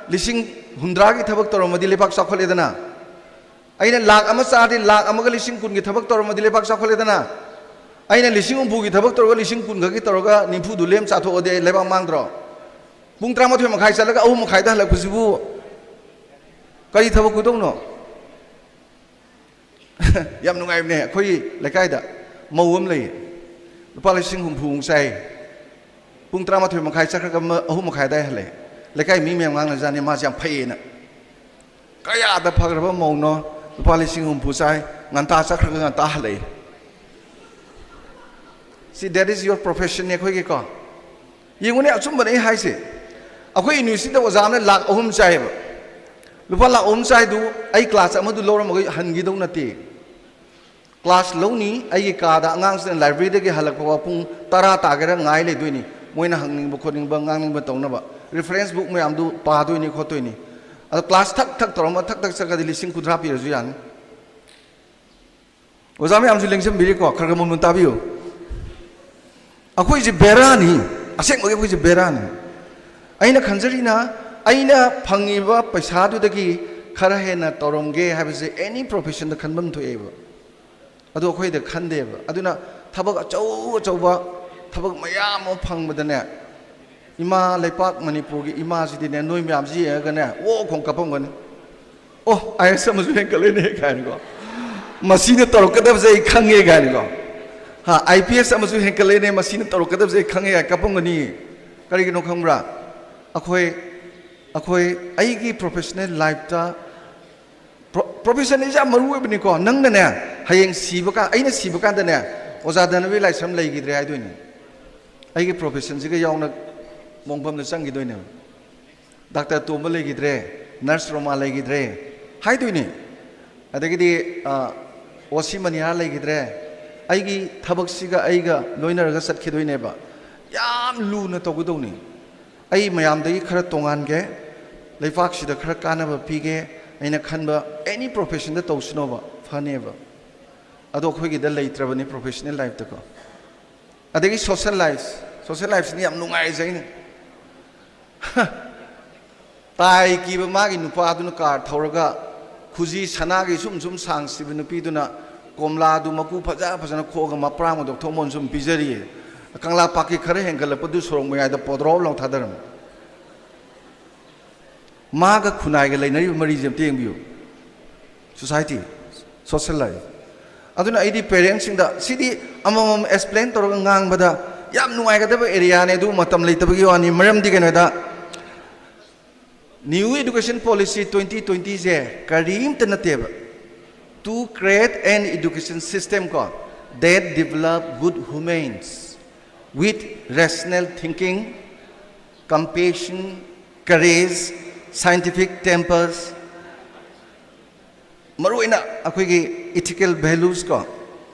ꯂꯤꯁꯤꯡ ꯍꯨꯝꯗ꯭ꯔꯥꯒꯤ ꯊꯕꯛ ꯇꯧꯔꯝꯃꯗꯤ ꯂꯩꯕꯥꯛ ꯆꯥꯎꯈꯠꯂꯦꯗꯅ꯫ ꯑꯩꯅ ꯂꯥꯛ ꯑꯃ ꯆꯥꯔꯗꯤ ꯂꯥꯛ ꯑꯃꯒ ꯂꯤꯁꯤꯡ ꯀꯨꯟꯒꯤ ꯊꯕꯛ ꯇꯧꯔꯝꯃꯗꯤ ꯂꯩꯕꯥꯛ ꯆꯥꯎꯈꯠꯂꯦꯗꯅ꯫ ꯑꯩꯅ ꯂꯤꯁꯤꯡ ꯍꯨꯝꯐꯨꯒꯤ ꯊꯕꯛ ꯇꯧꯔꯒ ꯂꯤꯁꯤꯡ ꯀꯨꯟ ꯈꯛꯀꯤ ꯇꯧꯔꯒ ꯅꯤꯐꯨꯗꯨ ꯂꯦꯝ ꯆꯥꯊꯣꯛꯑꯗꯤ ꯑꯩ ꯂꯩꯕꯥꯛ ꯃꯥꯡꯗ꯭ꯔꯣ? ꯄꯨꯡ ꯇꯔꯥꯃꯥꯊꯣꯏ ꯃꯈꯥꯏ ꯆꯠꯂꯒ ꯑꯍꯨꯝ ꯃꯈꯥꯏꯗ ꯍꯜꯂꯛꯄꯁꯤꯕꯨ ꯀꯔꯤ ꯊꯕꯛ ꯈꯨꯗꯧꯅꯣ? ꯌꯥꯝ ꯅꯨꯡꯉꯥꯏꯕꯅꯦ꯫ ꯑꯩꯈꯣꯏꯒꯤ ꯂꯩꯀꯥꯏꯗ ꯃꯧ ꯑꯃ ꯂꯩꯌꯦ, ꯂꯨꯄꯥ ꯂꯤꯁꯤꯡ ꯍꯨꯝꯐꯨꯃꯨꯛ ꯆꯥꯏ꯫ ꯄꯨꯡ ꯇꯔꯥꯃꯥꯊꯣꯏ ꯃꯈꯥꯏ ꯆꯠꯈ꯭ꯔꯒ ꯑꯃ-, ꯑꯍꯨꯝ ꯃꯈꯥꯏ ꯑꯗꯥꯏ ꯍꯜꯂꯛꯑꯦ꯫ ꯂꯩꯀꯥꯏ ꯃꯤ ꯃꯌꯥꯝ ꯉꯥꯡꯅꯖꯥꯠꯅꯤ, ꯃꯥꯁꯦ ꯌꯥꯝ ꯐꯩꯌꯦꯅ꯫ ꯀꯌꯥꯗ ꯐꯈ꯭ꯔꯕ ꯃꯧꯅꯣ, ꯂꯨꯄꯥ ꯂꯤꯁꯤꯡ ꯍꯨꯝꯐꯨ ꯆꯥꯏ, ꯉꯟꯇꯥ ꯆꯠꯈ꯭ꯔꯒ ꯉꯟꯇꯥ ꯍꯜꯂꯛꯏ꯫ See, that is your profession ꯅꯦ ꯑꯩꯈꯣꯏꯒꯤꯀꯣ꯫ ꯌꯦꯡꯉꯨꯅꯦ, ꯑꯆꯨꯝꯕꯅꯦ ꯑꯩ ꯍꯥꯏꯁꯦ꯫ ꯑꯩꯈꯣꯏ ꯌꯨꯅꯤꯚꯔꯁꯤꯇꯤꯗ ꯑꯣꯖꯥ ꯑꯃꯅ ꯂꯥꯛ ꯑꯍꯨꯝ ꯆꯥꯏꯌꯦꯕ꯫ ꯂꯨꯄꯥ ꯂꯥꯛ ꯑꯍꯨꯝ ꯆꯥꯏꯗꯨ ꯑꯩ ꯀ꯭ꯂꯥꯁ ꯑꯃꯗꯨ ꯂꯧꯔꯝꯃꯒ ꯍꯟꯈꯤꯗꯧ ꯅꯠꯇꯦ꯫ ꯀ꯭ꯂꯥꯁ ꯂꯧꯅꯤ, ꯑꯩꯒꯤ ꯀꯥꯗ ꯑꯉꯥꯡꯁꯤꯡꯅ ꯂꯥꯏꯕ꯭ꯔꯦꯔꯤꯗꯒꯤ ꯍꯜꯂꯛꯄ ꯐꯥꯎ ꯄꯨꯡ ꯇꯔꯥ ꯇꯥꯒꯦꯔꯥ ꯉꯥꯏ ꯂꯩꯗꯣꯏꯅꯤ, ꯃꯣꯏꯅ ꯍꯪꯅꯤꯡꯕ ꯈꯣꯠꯅꯤꯡꯕ ꯉꯥꯡꯅꯤꯡꯕ ꯇꯧꯅꯕ꯫ ꯔꯤꯐꯔꯦꯟꯁ ꯕꯨꯛ ꯃꯌꯥꯝꯗꯨ ꯄꯥꯗꯣꯏꯅꯤ ꯈꯣꯠꯇꯣꯏꯅꯤ꯫ ꯑꯗꯣ ꯀ꯭ꯂꯥꯁ ꯊꯛ ꯊꯛ ꯇꯧꯔꯝꯃ ꯊꯛ ꯊꯛ ꯆꯠꯈ꯭ꯔꯗꯤ ꯂꯤꯁꯤꯡ ꯀꯨꯟꯊ꯭ꯔꯥ ꯄꯤꯔꯁꯨ ꯌꯥꯅꯤ꯫ ꯑꯣꯖꯥ ꯃꯌꯥꯝꯁꯨ ꯂꯦꯡꯁꯤꯟꯕꯤꯔꯤꯀꯣ, ꯈꯔ ꯈꯔ ꯃꯨꯟ ꯃꯨꯟ ꯇꯥꯕꯤꯌꯨ꯫ ꯑꯩꯈꯣꯏꯁꯦ ꯕꯦꯔꯥꯅꯤ, ꯑꯁꯦꯡꯕꯒꯤ ꯑꯩꯈꯣꯏꯁꯦ ꯕꯦꯔꯥꯅꯤ꯫ ꯑꯩꯅ ꯈꯟꯖꯔꯤꯅ, ꯑꯩꯅ ꯐꯪꯉꯤꯕ ꯄꯩꯁꯥꯗꯨꯗꯒꯤ ꯈꯔ ꯍꯦꯟꯅ ꯇꯧꯔꯝꯒꯦ ꯍꯥꯏꯕꯁꯦ ꯑꯦꯅꯤ ꯄ꯭ꯔꯣꯐꯦꯁꯟꯗ ꯈꯟꯐꯝ ꯊꯣꯛꯑꯦꯕ꯫ ꯑꯗꯨ ꯑꯩꯈꯣꯏꯗ ꯈꯟꯗꯦꯕ꯫ ꯑꯗꯨꯅ ꯊꯕꯛ ꯑꯆꯧ ꯑꯆꯧꯕ, ꯊꯕꯛ ꯃꯌꯥꯝ ꯑꯃ ꯐꯪꯕꯗꯅꯦ, ꯏꯃꯥ ꯂꯩꯄꯥꯛ ꯃꯅꯤꯄꯨꯔꯒꯤ ꯏꯃꯥꯁꯤꯗꯤꯅꯦ, ꯅꯣꯏ ꯃꯌꯥꯝꯁꯤ ꯌꯦꯡꯉꯒꯅꯦ, ꯑꯣ ꯈꯣꯡ ꯀꯞꯄꯝꯒꯅꯤ꯫ "ꯑꯣ, ꯑꯥꯏ ꯑꯦꯁ ꯑꯃꯁꯨ ꯍꯦꯟꯀꯠꯂꯦꯅꯦ" ꯀꯥꯏꯅꯀꯣ, "ꯃꯁꯤꯅ ꯇꯧꯔꯛꯀꯗꯕꯁꯦ ꯑꯩ ꯈꯪꯉꯦ" ꯀꯥꯏꯅꯀꯣ꯫ "ꯍꯥ, ꯑꯥꯏ ꯄꯤ ꯑꯦꯁ ꯑꯃꯁꯨ ꯍꯦꯟꯀꯠꯂꯦꯅꯦ, ꯃꯁꯤꯅ ꯇꯧꯔꯛꯀꯗꯕꯁꯦ ꯑꯩ ꯈꯪꯉꯦ" ꯀꯥꯏꯅ ꯀꯞꯄꯝꯒꯅꯤ꯫ ꯀꯔꯤꯒꯤꯅꯣ ꯈꯪꯕ꯭ꯔꯥ? ꯑꯩꯈꯣꯏ, ꯑꯩꯈꯣꯏ ꯑꯩꯒꯤ ꯄ꯭ꯔꯣꯐꯦꯁꯅꯦꯜ ꯂꯥꯏꯐꯇ ꯄ꯭ꯔꯣ-, ꯄ꯭ꯔꯣꯐꯦꯁꯟ ꯑꯁꯤ ꯌꯥꯝ ꯃꯔꯨ ꯑꯣꯏꯕꯅꯤꯀꯣ꯫ ꯅꯪꯅꯅꯦ, ꯍꯌꯦꯡ ꯁꯤꯕ ꯀꯥꯟ, ꯑꯩꯅ ꯁꯤꯕ ꯀꯥꯟꯗꯅꯦ, "ꯑꯣꯖꯥ ꯙꯅꯕꯤꯔ ꯂꯥꯏꯁ꯭ꯔꯝ ꯂꯩꯈꯤꯗ꯭ꯔꯦ" ꯍꯥꯏꯗꯣꯏꯅꯦ꯫ ꯑꯩꯒꯤ ꯄ꯭ꯔꯣꯐꯦꯁꯟꯁꯤꯒ ꯌꯥꯎꯅ ꯃꯣꯡꯐꯝꯗ ꯆꯪꯈꯤꯗꯣꯏꯅꯦꯕ꯫ "ꯗꯥꯛꯇꯔ ꯇꯣꯝꯕ ꯂꯩꯈꯤꯗ꯭ꯔꯦ, ꯅꯔꯁ ꯔꯣꯃꯥ ꯂꯩꯈꯤꯗ꯭ꯔꯦ" ꯍꯥꯏꯗꯣꯏꯅꯦ꯫ ꯑꯗꯒꯤꯗꯤ, ꯑ, "ꯑꯣ ꯁꯤ ꯃꯅꯤꯍꯥꯔ ꯂꯩꯈꯤꯗ꯭ꯔꯦ"꯫ ꯑꯩꯒꯤ ꯊꯕꯛꯁꯤꯒ ꯑꯩꯒ ꯂꯣꯏꯅꯔꯒ ꯆꯠꯈꯤꯗꯣꯏꯅꯦꯕ꯫ ꯌꯥꯝ ꯂꯨꯅ ꯇꯧꯒꯗꯧꯅꯤ꯫ ꯑꯩ ꯃꯌꯥꯝꯗꯒꯤ ꯈꯔ ꯇꯣꯉꯥꯟꯒꯦ, ꯂꯩꯄꯥꯛꯁꯤꯗ ꯈꯔ ꯀꯥꯟꯅꯕ ꯄꯤꯒꯦ, ꯑꯩꯅ ꯈꯟꯕ ꯑꯦꯅꯤ ꯄ꯭ꯔꯣꯐꯦꯁꯟꯗ ꯇꯧꯁꯅꯣꯕ, ꯐꯅꯦꯕ꯫ ꯑꯗꯣ ꯑꯩꯈꯣꯏꯒꯤꯗ ꯂꯩꯇ꯭ꯔꯕꯅꯤ ꯄ꯭ꯔꯣꯐꯦꯁꯅꯦꯜ ꯂꯥꯏꯐꯇꯀꯣ꯫ ꯑꯗꯒꯤ ꯁꯣꯁꯦꯜ ꯂꯥꯏꯐ, ꯁꯣꯁꯦꯜ ꯂꯥꯏꯐꯁꯤꯅ ꯌꯥꯝ ꯅꯨꯡꯉꯥꯏꯖꯩꯅꯦ꯫ ꯇꯥꯏ ꯀꯤꯕ ꯃꯥꯒꯤ ꯅꯨꯄꯥꯗꯨꯅ ꯀꯥꯔ ꯊꯧꯔꯒ ꯈꯨꯖꯤ ꯁꯅꯥꯒꯤ ꯁꯨꯝ ꯁꯨꯝ ꯁꯥꯡ ꯁꯤꯕ ꯅꯨꯄꯤꯗꯨꯅ ꯀꯣꯝꯂꯥꯗꯨ ꯃꯀꯨ ꯐꯖ ꯐꯖꯅ ꯈꯣꯛꯑꯒ ꯃꯄ꯭ꯔꯥꯡ ꯑꯗꯨ ꯊꯣꯡꯕ ꯑꯣꯏꯅ ꯁꯨꯝ ꯄꯤꯖꯔꯤꯌꯦ꯫ ꯀꯪꯂꯥ ꯄꯥꯠꯀꯤ ꯈꯔ ꯍꯦꯟꯒꯠꯂꯛꯄꯗꯨ ꯁꯣꯔꯣꯛ ꯃꯌꯥꯏꯗ ꯄꯣꯗ꯭ꯔꯣꯞ ꯂꯥꯎ ꯊꯥꯗꯔꯝꯃꯤ꯫ ꯃꯥꯒ ꯈꯨꯟꯅꯥꯏꯒ ꯂꯩꯅꯔꯤꯕ ꯃꯔꯤꯁꯦ ꯑꯝꯇ ꯌꯦꯡꯕꯤꯌꯨ꯫ Society, social life꯫ ꯑꯗꯨꯅ ꯑꯩꯗꯤ ꯄꯦꯔꯦꯟꯁꯁꯤꯡꯗ ꯁꯤꯗꯤ ꯑꯃꯃꯝ ꯑꯦꯛꯁꯄ꯭ꯂꯦꯟ ꯇꯧꯔꯒ ꯉꯥꯡꯕꯗ ꯌꯥꯝ ꯅꯨꯡꯉꯥꯏꯒꯗꯕ ꯑꯦꯔꯤꯌꯥꯅꯦ, ꯑꯗꯨ ꯃꯇꯝ ꯂꯩꯇꯕꯒꯤ ꯋꯥꯅꯤ꯫ ꯃꯔꯝꯗꯤ ꯀꯩꯅꯣꯗ, New Education Policy twenty twenty ꯁꯦ ꯀꯔꯤꯝꯇ ꯅꯠꯇꯦꯕ, to create an education system ꯀꯣ, that develop good humans with rational thinking, compassion, courage, scientific tempers, ꯃꯔꯨꯑꯣꯏꯅ ꯑꯩꯈꯣꯏꯒꯤ ethical values ꯀꯣ,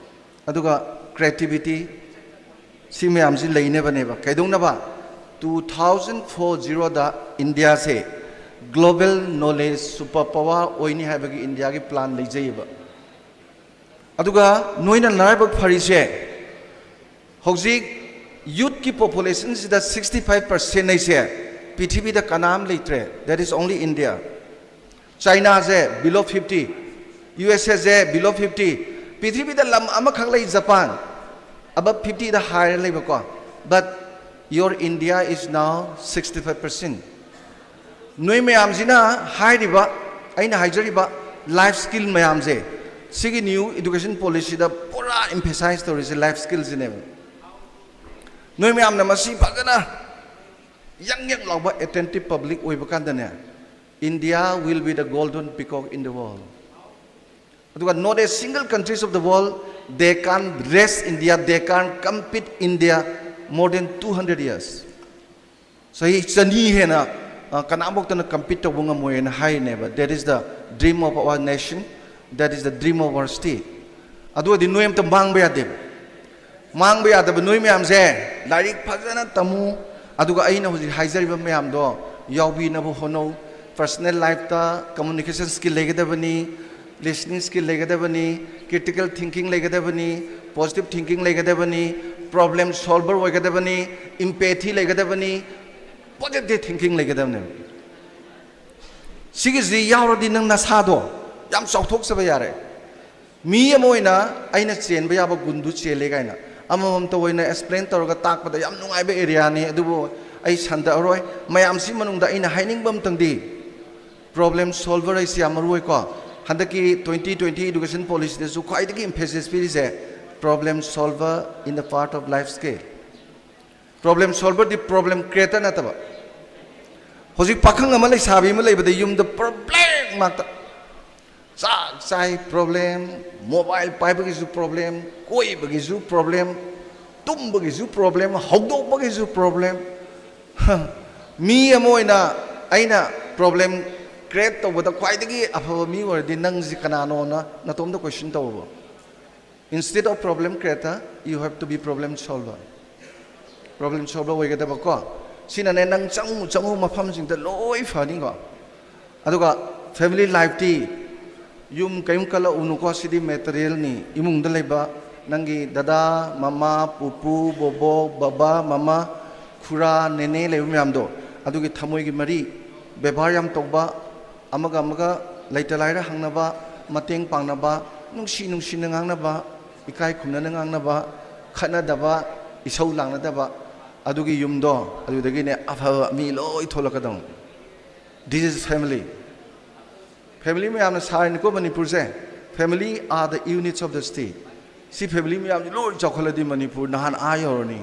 ꯑꯗꯨꯒ creativity, ꯁꯤ ꯃꯌꯥꯝꯁꯤ ꯂꯩꯅꯕꯅꯦꯕ꯫ ꯀꯩꯗꯧꯅꯕ? Two thousand forty ꯗ ꯏꯟꯗꯤꯌꯥꯁꯦ global knowledge super power ꯑꯣꯏꯅꯤ ꯍꯥꯏꯕꯒꯤ ꯏꯟꯗꯤꯌꯥꯒꯤ ꯄ꯭ꯂꯥꯟ ꯂꯩꯖꯩꯌꯦꯕ꯫ ꯑꯗꯨꯒ ꯅꯣꯏꯅ ꯂꯥꯏꯕꯛ ꯐꯔꯤꯁꯦ, ꯍꯧꯖꯤꯛ ꯌꯨꯠꯀꯤ ꯄꯣꯄꯨꯂꯦꯁꯟꯁꯤꯗ sixty five percent ꯍꯥꯏꯁꯦ ꯄ꯭ꯔꯤꯊꯤꯕꯤꯗ ꯀꯅꯥꯝ ꯂꯩꯇ꯭ꯔꯦ, that is only India꯫ ꯆꯥꯏꯅꯥꯁꯦ below fifty, ꯌꯨ ꯑꯦꯁ ꯑꯦꯁꯦ below fifty, ꯄ꯭ꯔꯤꯊꯤꯕꯤꯗ ꯂꯝ ꯑꯃꯈꯛ ꯂꯩ ꯖꯄꯥꯟ, above fifty ꯗ ꯍꯥꯏꯔ ꯂꯩꯕꯀꯣ, but your India is now sixty five percent꯫ ꯅꯣꯏ ꯃꯌꯥꯝꯁꯤꯅ ꯍꯥꯏꯔꯤꯕ, ꯑꯩꯅ ꯍꯥꯏꯖꯔꯤꯕ life skill ꯃꯌꯥꯝꯁꯦ, ꯁꯤꯒꯤ new education policy ꯗ ꯄꯨꯔꯥ emphasize ꯇꯧꯔꯤꯁꯦ life skill ꯁꯤꯅꯦꯕ꯫ ꯅꯣꯏ ꯃꯌꯥꯝꯅ ꯃꯁꯤ ꯐꯖꯅ ꯌꯪ ꯌꯪ ꯂꯥꯎꯕ attentive public ꯑꯣꯏꯕ ꯀꯥꯟꯗꯅꯦ, India will be the golden peacock in the world꯫ ꯑꯗꯨꯒ not a single countries of the world, they can't race India, they can't compete India more than two hundred years꯫ ꯆꯍꯤ ꯆꯅꯤ ꯍꯦꯟꯅ, ꯑ, ꯀꯅꯥꯝꯐꯥꯎꯇꯅ compete ꯇꯧꯕ ꯉꯝꯃꯣꯏꯅ ꯍꯥꯏꯔꯤꯅꯦꯕ꯫ That is the dream of our nation, that is the dream of our state꯫ ꯑꯗꯨ ꯑꯣꯏꯔꯗꯤ ꯅꯣꯏ ꯑꯝꯇ ꯃꯥꯡꯕ ꯌꯥꯗꯦꯕ꯫ ꯃꯥꯡꯕ ꯌꯥꯗꯕ ꯅꯣꯏ ꯃꯌꯥꯝꯁꯦ ꯂꯥꯏꯔꯤꯛ ꯐꯖꯅ ꯇꯝꯃꯨ, ꯑꯗꯨꯒ ꯑꯩꯅ ꯍꯧꯖꯤꯛ ꯍꯥꯏꯖꯔꯤꯕ ꯃꯌꯥꯝꯗꯣ ꯌꯥꯎꯕꯤꯅꯕ ꯍꯣꯠꯅꯧ꯫ Personal life ꯇ communication skill ꯂꯩꯒꯗꯕꯅꯤ, listening skill ꯂꯩꯒꯗꯕꯅꯤ, critical thinking ꯂꯩꯒꯗꯕꯅꯤ, positive thinking ꯂꯩꯒꯗꯕꯅꯤ, problem solver ꯑꯣꯏꯒꯗꯕꯅꯤ, empathy ꯂꯩꯒꯗꯕꯅꯤ, positive thinking ꯂꯩꯒꯗꯕꯅꯦꯕ꯫ ꯁꯤꯒꯤꯁꯤ ꯌꯥꯎꯔꯗꯤ ꯅꯪ ꯅꯁꯥꯗꯣ ꯌꯥꯝ ꯆꯥꯎꯊꯣꯛꯆꯕ ꯌꯥꯔꯦ꯫ ꯃꯤ ꯑꯃ ꯑꯣꯏꯅ ꯑꯩꯅ ꯆꯦꯟꯕ ꯌꯥꯕ ꯒꯨꯟꯗꯨ ꯆꯦꯜꯂꯦ ꯀꯥꯏꯅ ꯑꯃꯃꯝꯇ ꯑꯣꯏꯅ ꯑꯦꯛꯁꯄ꯭ꯂꯦꯟ ꯇꯧꯔꯒ ꯇꯥꯛꯄꯗ ꯌꯥꯝ ꯅꯨꯡꯉꯥꯏꯕ ꯑꯦꯔꯤꯌꯥꯅꯤ꯫ ꯑꯗꯨꯕꯨ ꯑꯩ ꯁꯟꯗꯔꯔꯣꯏ꯫ ꯃꯌꯥꯝꯁꯤ ꯃꯅꯨꯡꯗ ꯑꯩꯅ ꯍꯥꯏꯅꯤꯡꯕ ꯑꯃꯇꯪꯗꯤ, ꯄ꯭ꯔꯣꯕ꯭ꯂꯦꯝ ꯁꯣꯜꯚꯔ ꯍꯥꯏꯁꯤ ꯌꯥꯝ ꯃꯔꯨ ꯑꯣꯏꯀꯣ꯫ ꯍꯟꯗꯛꯀꯤ twenty twenty education policyꯗꯁꯨ ꯈ꯭ꯋꯥꯏꯗꯒꯤ emphasis ꯄꯤꯔꯤꯁꯦ problem solver in the part of life skill꯫ Problem solverꯗꯤ problem creator ꯅꯠꯇꯕ꯫ ꯍꯧꯖꯤꯛ ꯄꯥꯈꯪ ꯑꯃ ꯂꯩꯁꯥꯕꯤ ꯑꯃ ꯂꯩꯕꯗ ꯌꯨꯝꯗ ꯄ꯭ꯔꯣꯕ꯭ꯂꯦꯝ ꯉꯥꯛꯇ꯫ ꯆꯥꯛ ꯆꯥꯏ ꯄ꯭ꯔꯣꯕ꯭ꯂꯦꯝ, ꯃꯣꯕꯥꯏꯜ ꯄꯥꯏꯕꯒꯤꯁꯨ ꯄ꯭ꯔꯣꯕ꯭ꯂꯦꯝ, ꯀꯣꯏꯕꯒꯤꯁꯨ ꯄ꯭ꯔꯣꯕ꯭ꯂꯦꯝ, ꯇꯨꯝꯕꯒꯤꯁꯨ ꯄ꯭ꯔꯣꯕ꯭ꯂꯦꯝ, ꯍꯧꯗꯣꯛꯄꯒꯤꯁꯨ ꯄ꯭ꯔꯣꯕ꯭ꯂꯦꯝ꯫ ꯃꯤ ꯑꯃ ꯑꯣꯏꯅ ꯑꯩꯅ ꯄ꯭ꯔꯣꯕ꯭ꯂꯦꯝ ꯀ꯭ꯔꯤꯌꯦꯠ ꯇꯧꯕꯗ ꯈ꯭ꯋꯥꯏꯗꯒꯤ ꯑꯐꯕ ꯃꯤ ꯑꯣꯏꯔꯗꯤ ꯅꯪꯁꯤ ꯀꯅꯥꯅꯣꯅ ꯅꯇꯣꯝꯗ ꯀꯣꯏꯁꯟ ꯇꯧꯔꯕ? Instead of problem creator, you have to be problem solver꯫ Problem solver ꯑꯣꯏꯒꯗꯕꯀꯣ꯫ ꯁꯤꯅꯅꯦ ꯅꯪ ꯆꯪꯉꯨ ꯆꯪꯉꯨ ꯃꯐꯝꯁꯤꯡꯗ ꯂꯣꯏ ꯐꯅꯤꯀꯣ꯫ ꯑꯗꯨꯒ family lifeꯇꯤ ꯌꯨꯝ ꯀꯩꯝ ꯀꯜꯂꯛꯎꯅꯨꯀꯣ, ꯁꯤꯗꯤ materialꯅꯤ꯫ ꯏꯃꯨꯡꯗ ꯂꯩꯕ ꯅꯪꯒꯤ ꯗꯗꯥ, ꯃꯃꯥ, ꯄꯨꯄꯨ, ꯕꯣꯕꯣꯛ, ꯕꯕꯥ, ꯃꯃꯥ, ꯈꯨꯔꯥ, ꯅꯦꯅꯦ ꯂꯩꯕ ꯃꯌꯥꯝꯗꯣ, ꯑꯗꯨꯒꯤ ꯊꯃꯣꯏꯒꯤ ꯃꯔꯤ, ꯕꯦꯕꯥꯔ ꯌꯥꯝ ꯇꯧꯕ, ꯑꯃꯒ ꯑꯃꯒ ꯂꯩꯇ ꯂꯥꯏꯔ ꯍꯪꯅꯕ, ꯃꯇꯦꯡ ꯄꯥꯡꯅꯕ, ꯅꯨꯡꯁꯤ ꯅꯨꯡꯁꯤꯅ ꯉꯥꯡꯅꯕ, ꯏꯀꯥꯏ ꯈꯨꯝꯅꯅ ꯉꯥꯡꯅꯕ, ꯈꯠꯅꯗꯕ, ꯏꯁꯧ ꯂꯥꯡꯅꯗꯕ, ꯑꯗꯨꯒꯤ ꯌꯨꯝꯗꯣ ꯑꯗꯨꯗꯒꯤꯅꯦ ꯑꯐꯕ ꯃꯤ ꯂꯣꯏ ꯊꯣꯛꯂꯛꯀꯗꯧꯅꯤ꯫ This is family꯫ Family ꯃꯌꯥꯝꯅ ꯁꯥꯔꯤꯅꯤꯀꯣ ꯃꯅꯤꯄꯨꯔꯁꯦ꯫ Family are the units of the state꯫ ꯁꯤ family ꯃꯌꯥꯝꯁꯤ ꯂꯣꯏ ꯆꯥꯎꯈꯠꯂꯗꯤ ꯃꯅꯤꯄꯨꯔ ꯅꯍꯥꯟ ꯑꯥ ꯌꯧꯔꯅꯤ꯫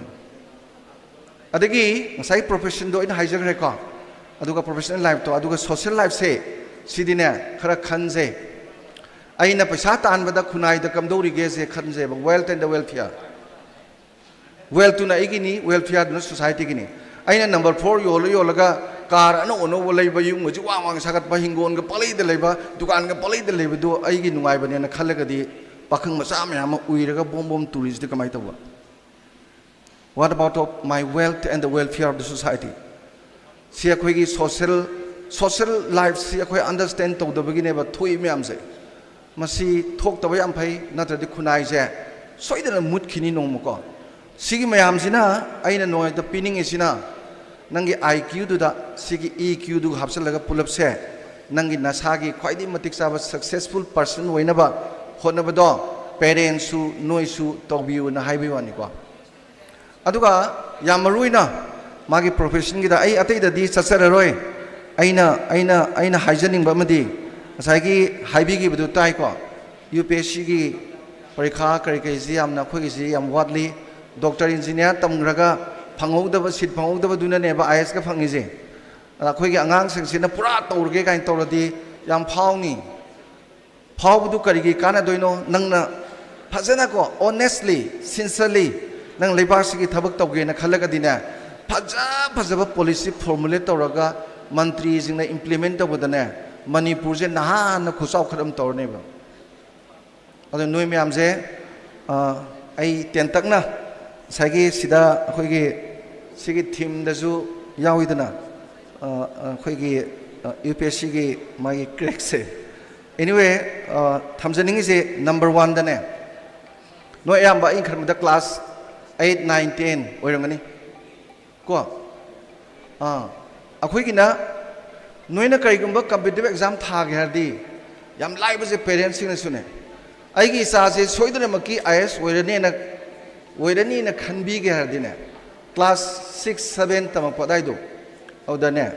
ꯑꯗꯒꯤ ꯉꯁꯥꯏ professionꯗꯣ ꯑꯩꯅ ꯍꯥꯏꯖꯈ꯭ꯔꯦꯀꯣ, ꯑꯗꯨꯒ professional lifeꯇꯣ, ꯑꯗꯨꯒ social lifeꯁꯦ, ꯁꯤꯗꯤꯅꯦ ꯈꯔ ꯈꯟꯁꯦ꯫ ꯑꯩꯅ ꯄꯩꯁꯥ ꯇꯥꯟꯕꯗ ꯈꯨꯟꯅꯥꯏꯗ ꯀꯝꯗꯧꯔꯤꯒꯦꯁꯦ ꯈꯟꯁꯦꯕ, wealth and the welfare꯫ Wealthꯇꯨꯅ ꯑꯩꯒꯤꯅꯤ, welfareꯗꯨꯅ societyꯒꯤꯅꯤ꯫ ꯑꯩꯅ number four ꯌꯣꯜꯂ ꯌꯣꯜꯂꯒ car ꯑꯅꯧ ꯑꯅꯧꯕ ꯂꯩꯕ, ꯌꯨꯝꯒꯁꯤ ꯋꯥꯡ ꯋꯥꯡ ꯁꯥꯒꯠꯄ, ꯍꯤꯡꯒꯣꯜꯒ ꯄꯪꯂꯩꯗ ꯂꯩꯕ, ꯗꯨꯀꯥꯟꯒ ꯄꯪꯂꯩꯗ ꯂꯩꯕꯗꯨ ꯑꯩꯒꯤ ꯅꯨꯡꯉꯥꯏꯕꯅꯦꯅ ꯈꯜꯂꯒꯗꯤ ꯄꯥꯈꯪ ꯃꯆꯥ ꯃꯌꯥꯝ ꯑꯃ ꯎꯏꯔꯒ ꯕꯣꯝ ꯕꯣꯝ ꯇꯨꯔꯤꯁꯤꯗꯤ ꯀꯃꯥꯏꯅ ꯇꯧꯕ? What about of my wealth and the welfare of the society? ꯁꯤ ꯑꯩꯈꯣꯏꯒꯤ social, social lifeꯁꯤ ꯑꯩꯈꯣꯏ understand ꯇꯧꯗꯕꯒꯤꯅꯦꯕ ꯊꯣꯛꯏ ꯃꯌꯥꯝꯁꯦ꯫ ꯃꯁꯤ ꯊꯣꯛꯇꯕ ꯌꯥꯝ ꯐꯩ, ꯅꯠꯇ꯭ꯔꯗꯤ ꯈꯨꯟꯅꯥꯏꯁꯦ ꯁꯣꯏꯗꯅ ꯃꯨꯠꯈꯤꯅꯤ ꯅꯣꯡꯃꯀꯣ꯫ ꯁꯤꯒꯤ ꯃꯌꯥꯝꯁꯤꯅ ꯑꯩꯅ ꯅꯣꯏꯗ ꯄꯤꯅꯤꯡꯉꯤꯁꯤꯅ, ꯅꯪꯒꯤ IQꯗꯨꯗ ꯁꯤꯒꯤ EQꯗꯨꯒ ꯍꯥꯞꯆꯤꯜꯂꯒ ꯄꯨꯂꯞꯁꯦ ꯅꯪꯒꯤ ꯅꯁꯥꯒꯤ ꯈ꯭ꯋꯥꯏꯗꯒꯤ ꯃꯇꯤꯛ ꯆꯥꯕ successful person ꯑꯣꯏꯅꯕ ꯍꯣꯠꯅꯕꯗꯣ ꯄꯦꯔꯦꯟꯁꯁꯨ ꯅꯣꯏꯁꯨ ꯇꯧꯕꯤꯌꯨꯅ ꯍꯥꯏꯕꯒꯤ ꯋꯥꯅꯤꯀꯣ꯫ ꯑꯗꯨꯒ ꯌꯥꯝ ꯃꯔꯨ ꯑꯣꯏꯅ ꯃꯥꯒꯤ ꯄ꯭ꯔꯣꯐꯦꯁꯟꯒꯤꯗ ꯑꯩ ꯑꯇꯩꯗꯗꯤ ꯆꯠꯆꯔꯔꯣꯏ꯫ ꯑꯩꯅ ꯑꯩꯅ ꯑꯩꯅ ꯍꯥꯏꯖꯅꯤꯡꯕ ꯑꯃꯗꯤ ꯉꯁꯥꯏꯒꯤ ꯍꯥꯏꯕꯤꯈꯤꯕꯗꯨ ꯇꯥꯏꯀꯣ, ꯌꯨ ꯄꯤ ꯑꯦꯁ ꯁꯤꯒꯤ ꯄꯔꯤꯈꯥ ꯀꯔꯤ ꯀꯔꯤꯁꯤ ꯌꯥꯝꯅ ꯑꯩꯈꯣꯏꯒꯤꯁꯤ ꯌꯥꯝ ꯋꯥꯠꯂꯤ꯫ ꯗꯣꯛꯇꯔ ꯏꯟꯖꯤꯅꯤꯌꯥꯔ ꯇꯝꯈ꯭ꯔꯒ ꯐꯪꯍꯧꯗꯕ, ꯁꯤꯠ ꯐꯪꯍꯧꯗꯕꯗꯨꯅꯅꯦꯕ ꯑꯥꯏ ꯑꯦꯁꯀ ꯐꯪꯉꯤꯁꯦ꯫ ꯑꯗ ꯑꯩꯈꯣꯏꯒꯤ ꯑꯉꯥꯡꯁꯤꯡꯁꯤꯅ ꯄꯨꯔꯥ ꯇꯧꯔꯒꯦ ꯀꯥꯏꯅ ꯇꯧꯔꯗꯤ ꯌꯥꯝ ꯐꯥꯎꯅꯤ꯫ ꯐꯥꯎꯕꯗꯨ ꯀꯔꯤꯒꯤ ꯀꯥꯟꯅꯗꯣꯏꯅꯣ? ꯅꯪꯅ ꯐꯖꯅꯀꯣ, honestly, sincerely, ꯅꯪ ꯂꯩꯕꯥꯛꯁꯤꯒꯤ ꯊꯕꯛ ꯇꯧꯒꯦꯅ ꯈꯜꯂꯒꯗꯤꯅꯦ, ꯐꯖ ꯐꯖꯕ ꯄꯣꯂꯤꯁꯤ ꯐꯣꯔꯃꯨꯂꯦꯠ ꯇꯧꯔꯒ ꯃꯟꯇ꯭ꯔꯤꯁꯤꯡꯅ ꯏꯝꯄ꯭ꯂꯤꯃꯦꯟ ꯇꯧꯕꯗꯅꯦ, ꯃꯅꯤꯄꯨꯔꯁꯦ ꯅꯍꯥꯟꯅ ꯈꯨꯆꯥꯎꯈꯠ ꯑꯃ ꯇꯧꯔꯅꯦꯕ꯫ ꯑꯗꯣ ꯅꯣꯏ ꯃꯌꯥꯝꯁꯦ, ꯑ, ꯑꯩ ꯇꯦꯟꯇꯛꯅ ꯉꯁꯥꯏꯒꯤ ꯁꯤꯗ ꯑꯩꯈꯣꯏꯒꯤ ꯁꯤꯒꯤ ꯊꯤꯝꯗꯁꯨ ꯌꯥꯎꯏꯗꯅ, ꯑ, ꯑ, ꯑꯩꯈꯣꯏꯒꯤ, ꯑ, ꯌꯨ ꯄꯤ ꯑꯦꯁ ꯁꯤꯒꯤ ꯃꯥꯒꯤ ꯀ꯭ꯔꯦꯛꯁꯦ꯫ Anyway, ꯑ, ꯊꯝꯖꯅꯤꯡꯉꯤꯁꯦ ꯅꯝꯕꯔ ꯋꯥꯟꯗꯅꯦ, ꯅꯣꯏ ꯑꯌꯥꯝꯕ ꯑꯩꯅ ꯈꯟꯕꯗ ꯀ꯭ꯂꯥꯁ ꯑꯩꯠ, ꯅꯥꯏꯟ, ꯇꯦꯟ ꯑꯣꯏꯔꯝꯒꯅꯤ꯫ ꯀꯣ? ꯑꯥ, ꯑꯩꯈꯣꯏꯒꯤꯅ ꯅꯣꯏꯅ ꯀꯔꯤꯒꯨꯝꯕ ꯀꯝꯄꯤꯇꯤꯇꯤꯚ ꯑꯦꯛꯖꯥꯝ ꯊꯥꯒꯦ ꯍꯥꯏꯔꯗꯤ, ꯌꯥꯝ ꯂꯥꯏꯕꯁꯦ, ꯄꯦꯔꯦꯟꯁꯁꯤꯡꯅꯁꯨꯅꯦ, ꯑꯩꯒꯤ ꯏꯆꯥꯁꯦ ꯁꯣꯏꯗꯅꯃꯛꯀꯤ ꯑꯥꯏ ꯑꯦꯁ ꯑꯣꯏꯔꯅꯦꯅ, ꯑꯣꯏꯔꯅꯤꯅ ꯈꯟꯕꯤꯒꯦ ꯍꯥꯏꯔꯗꯤꯅꯦ, ꯀ꯭ꯂꯥꯁ ꯁꯤꯛꯁ, ꯁꯚꯦꯟ ꯇꯝꯃꯛꯄ ꯑꯗꯥꯏꯗꯣ, ꯑꯗꯨꯗꯅꯦ,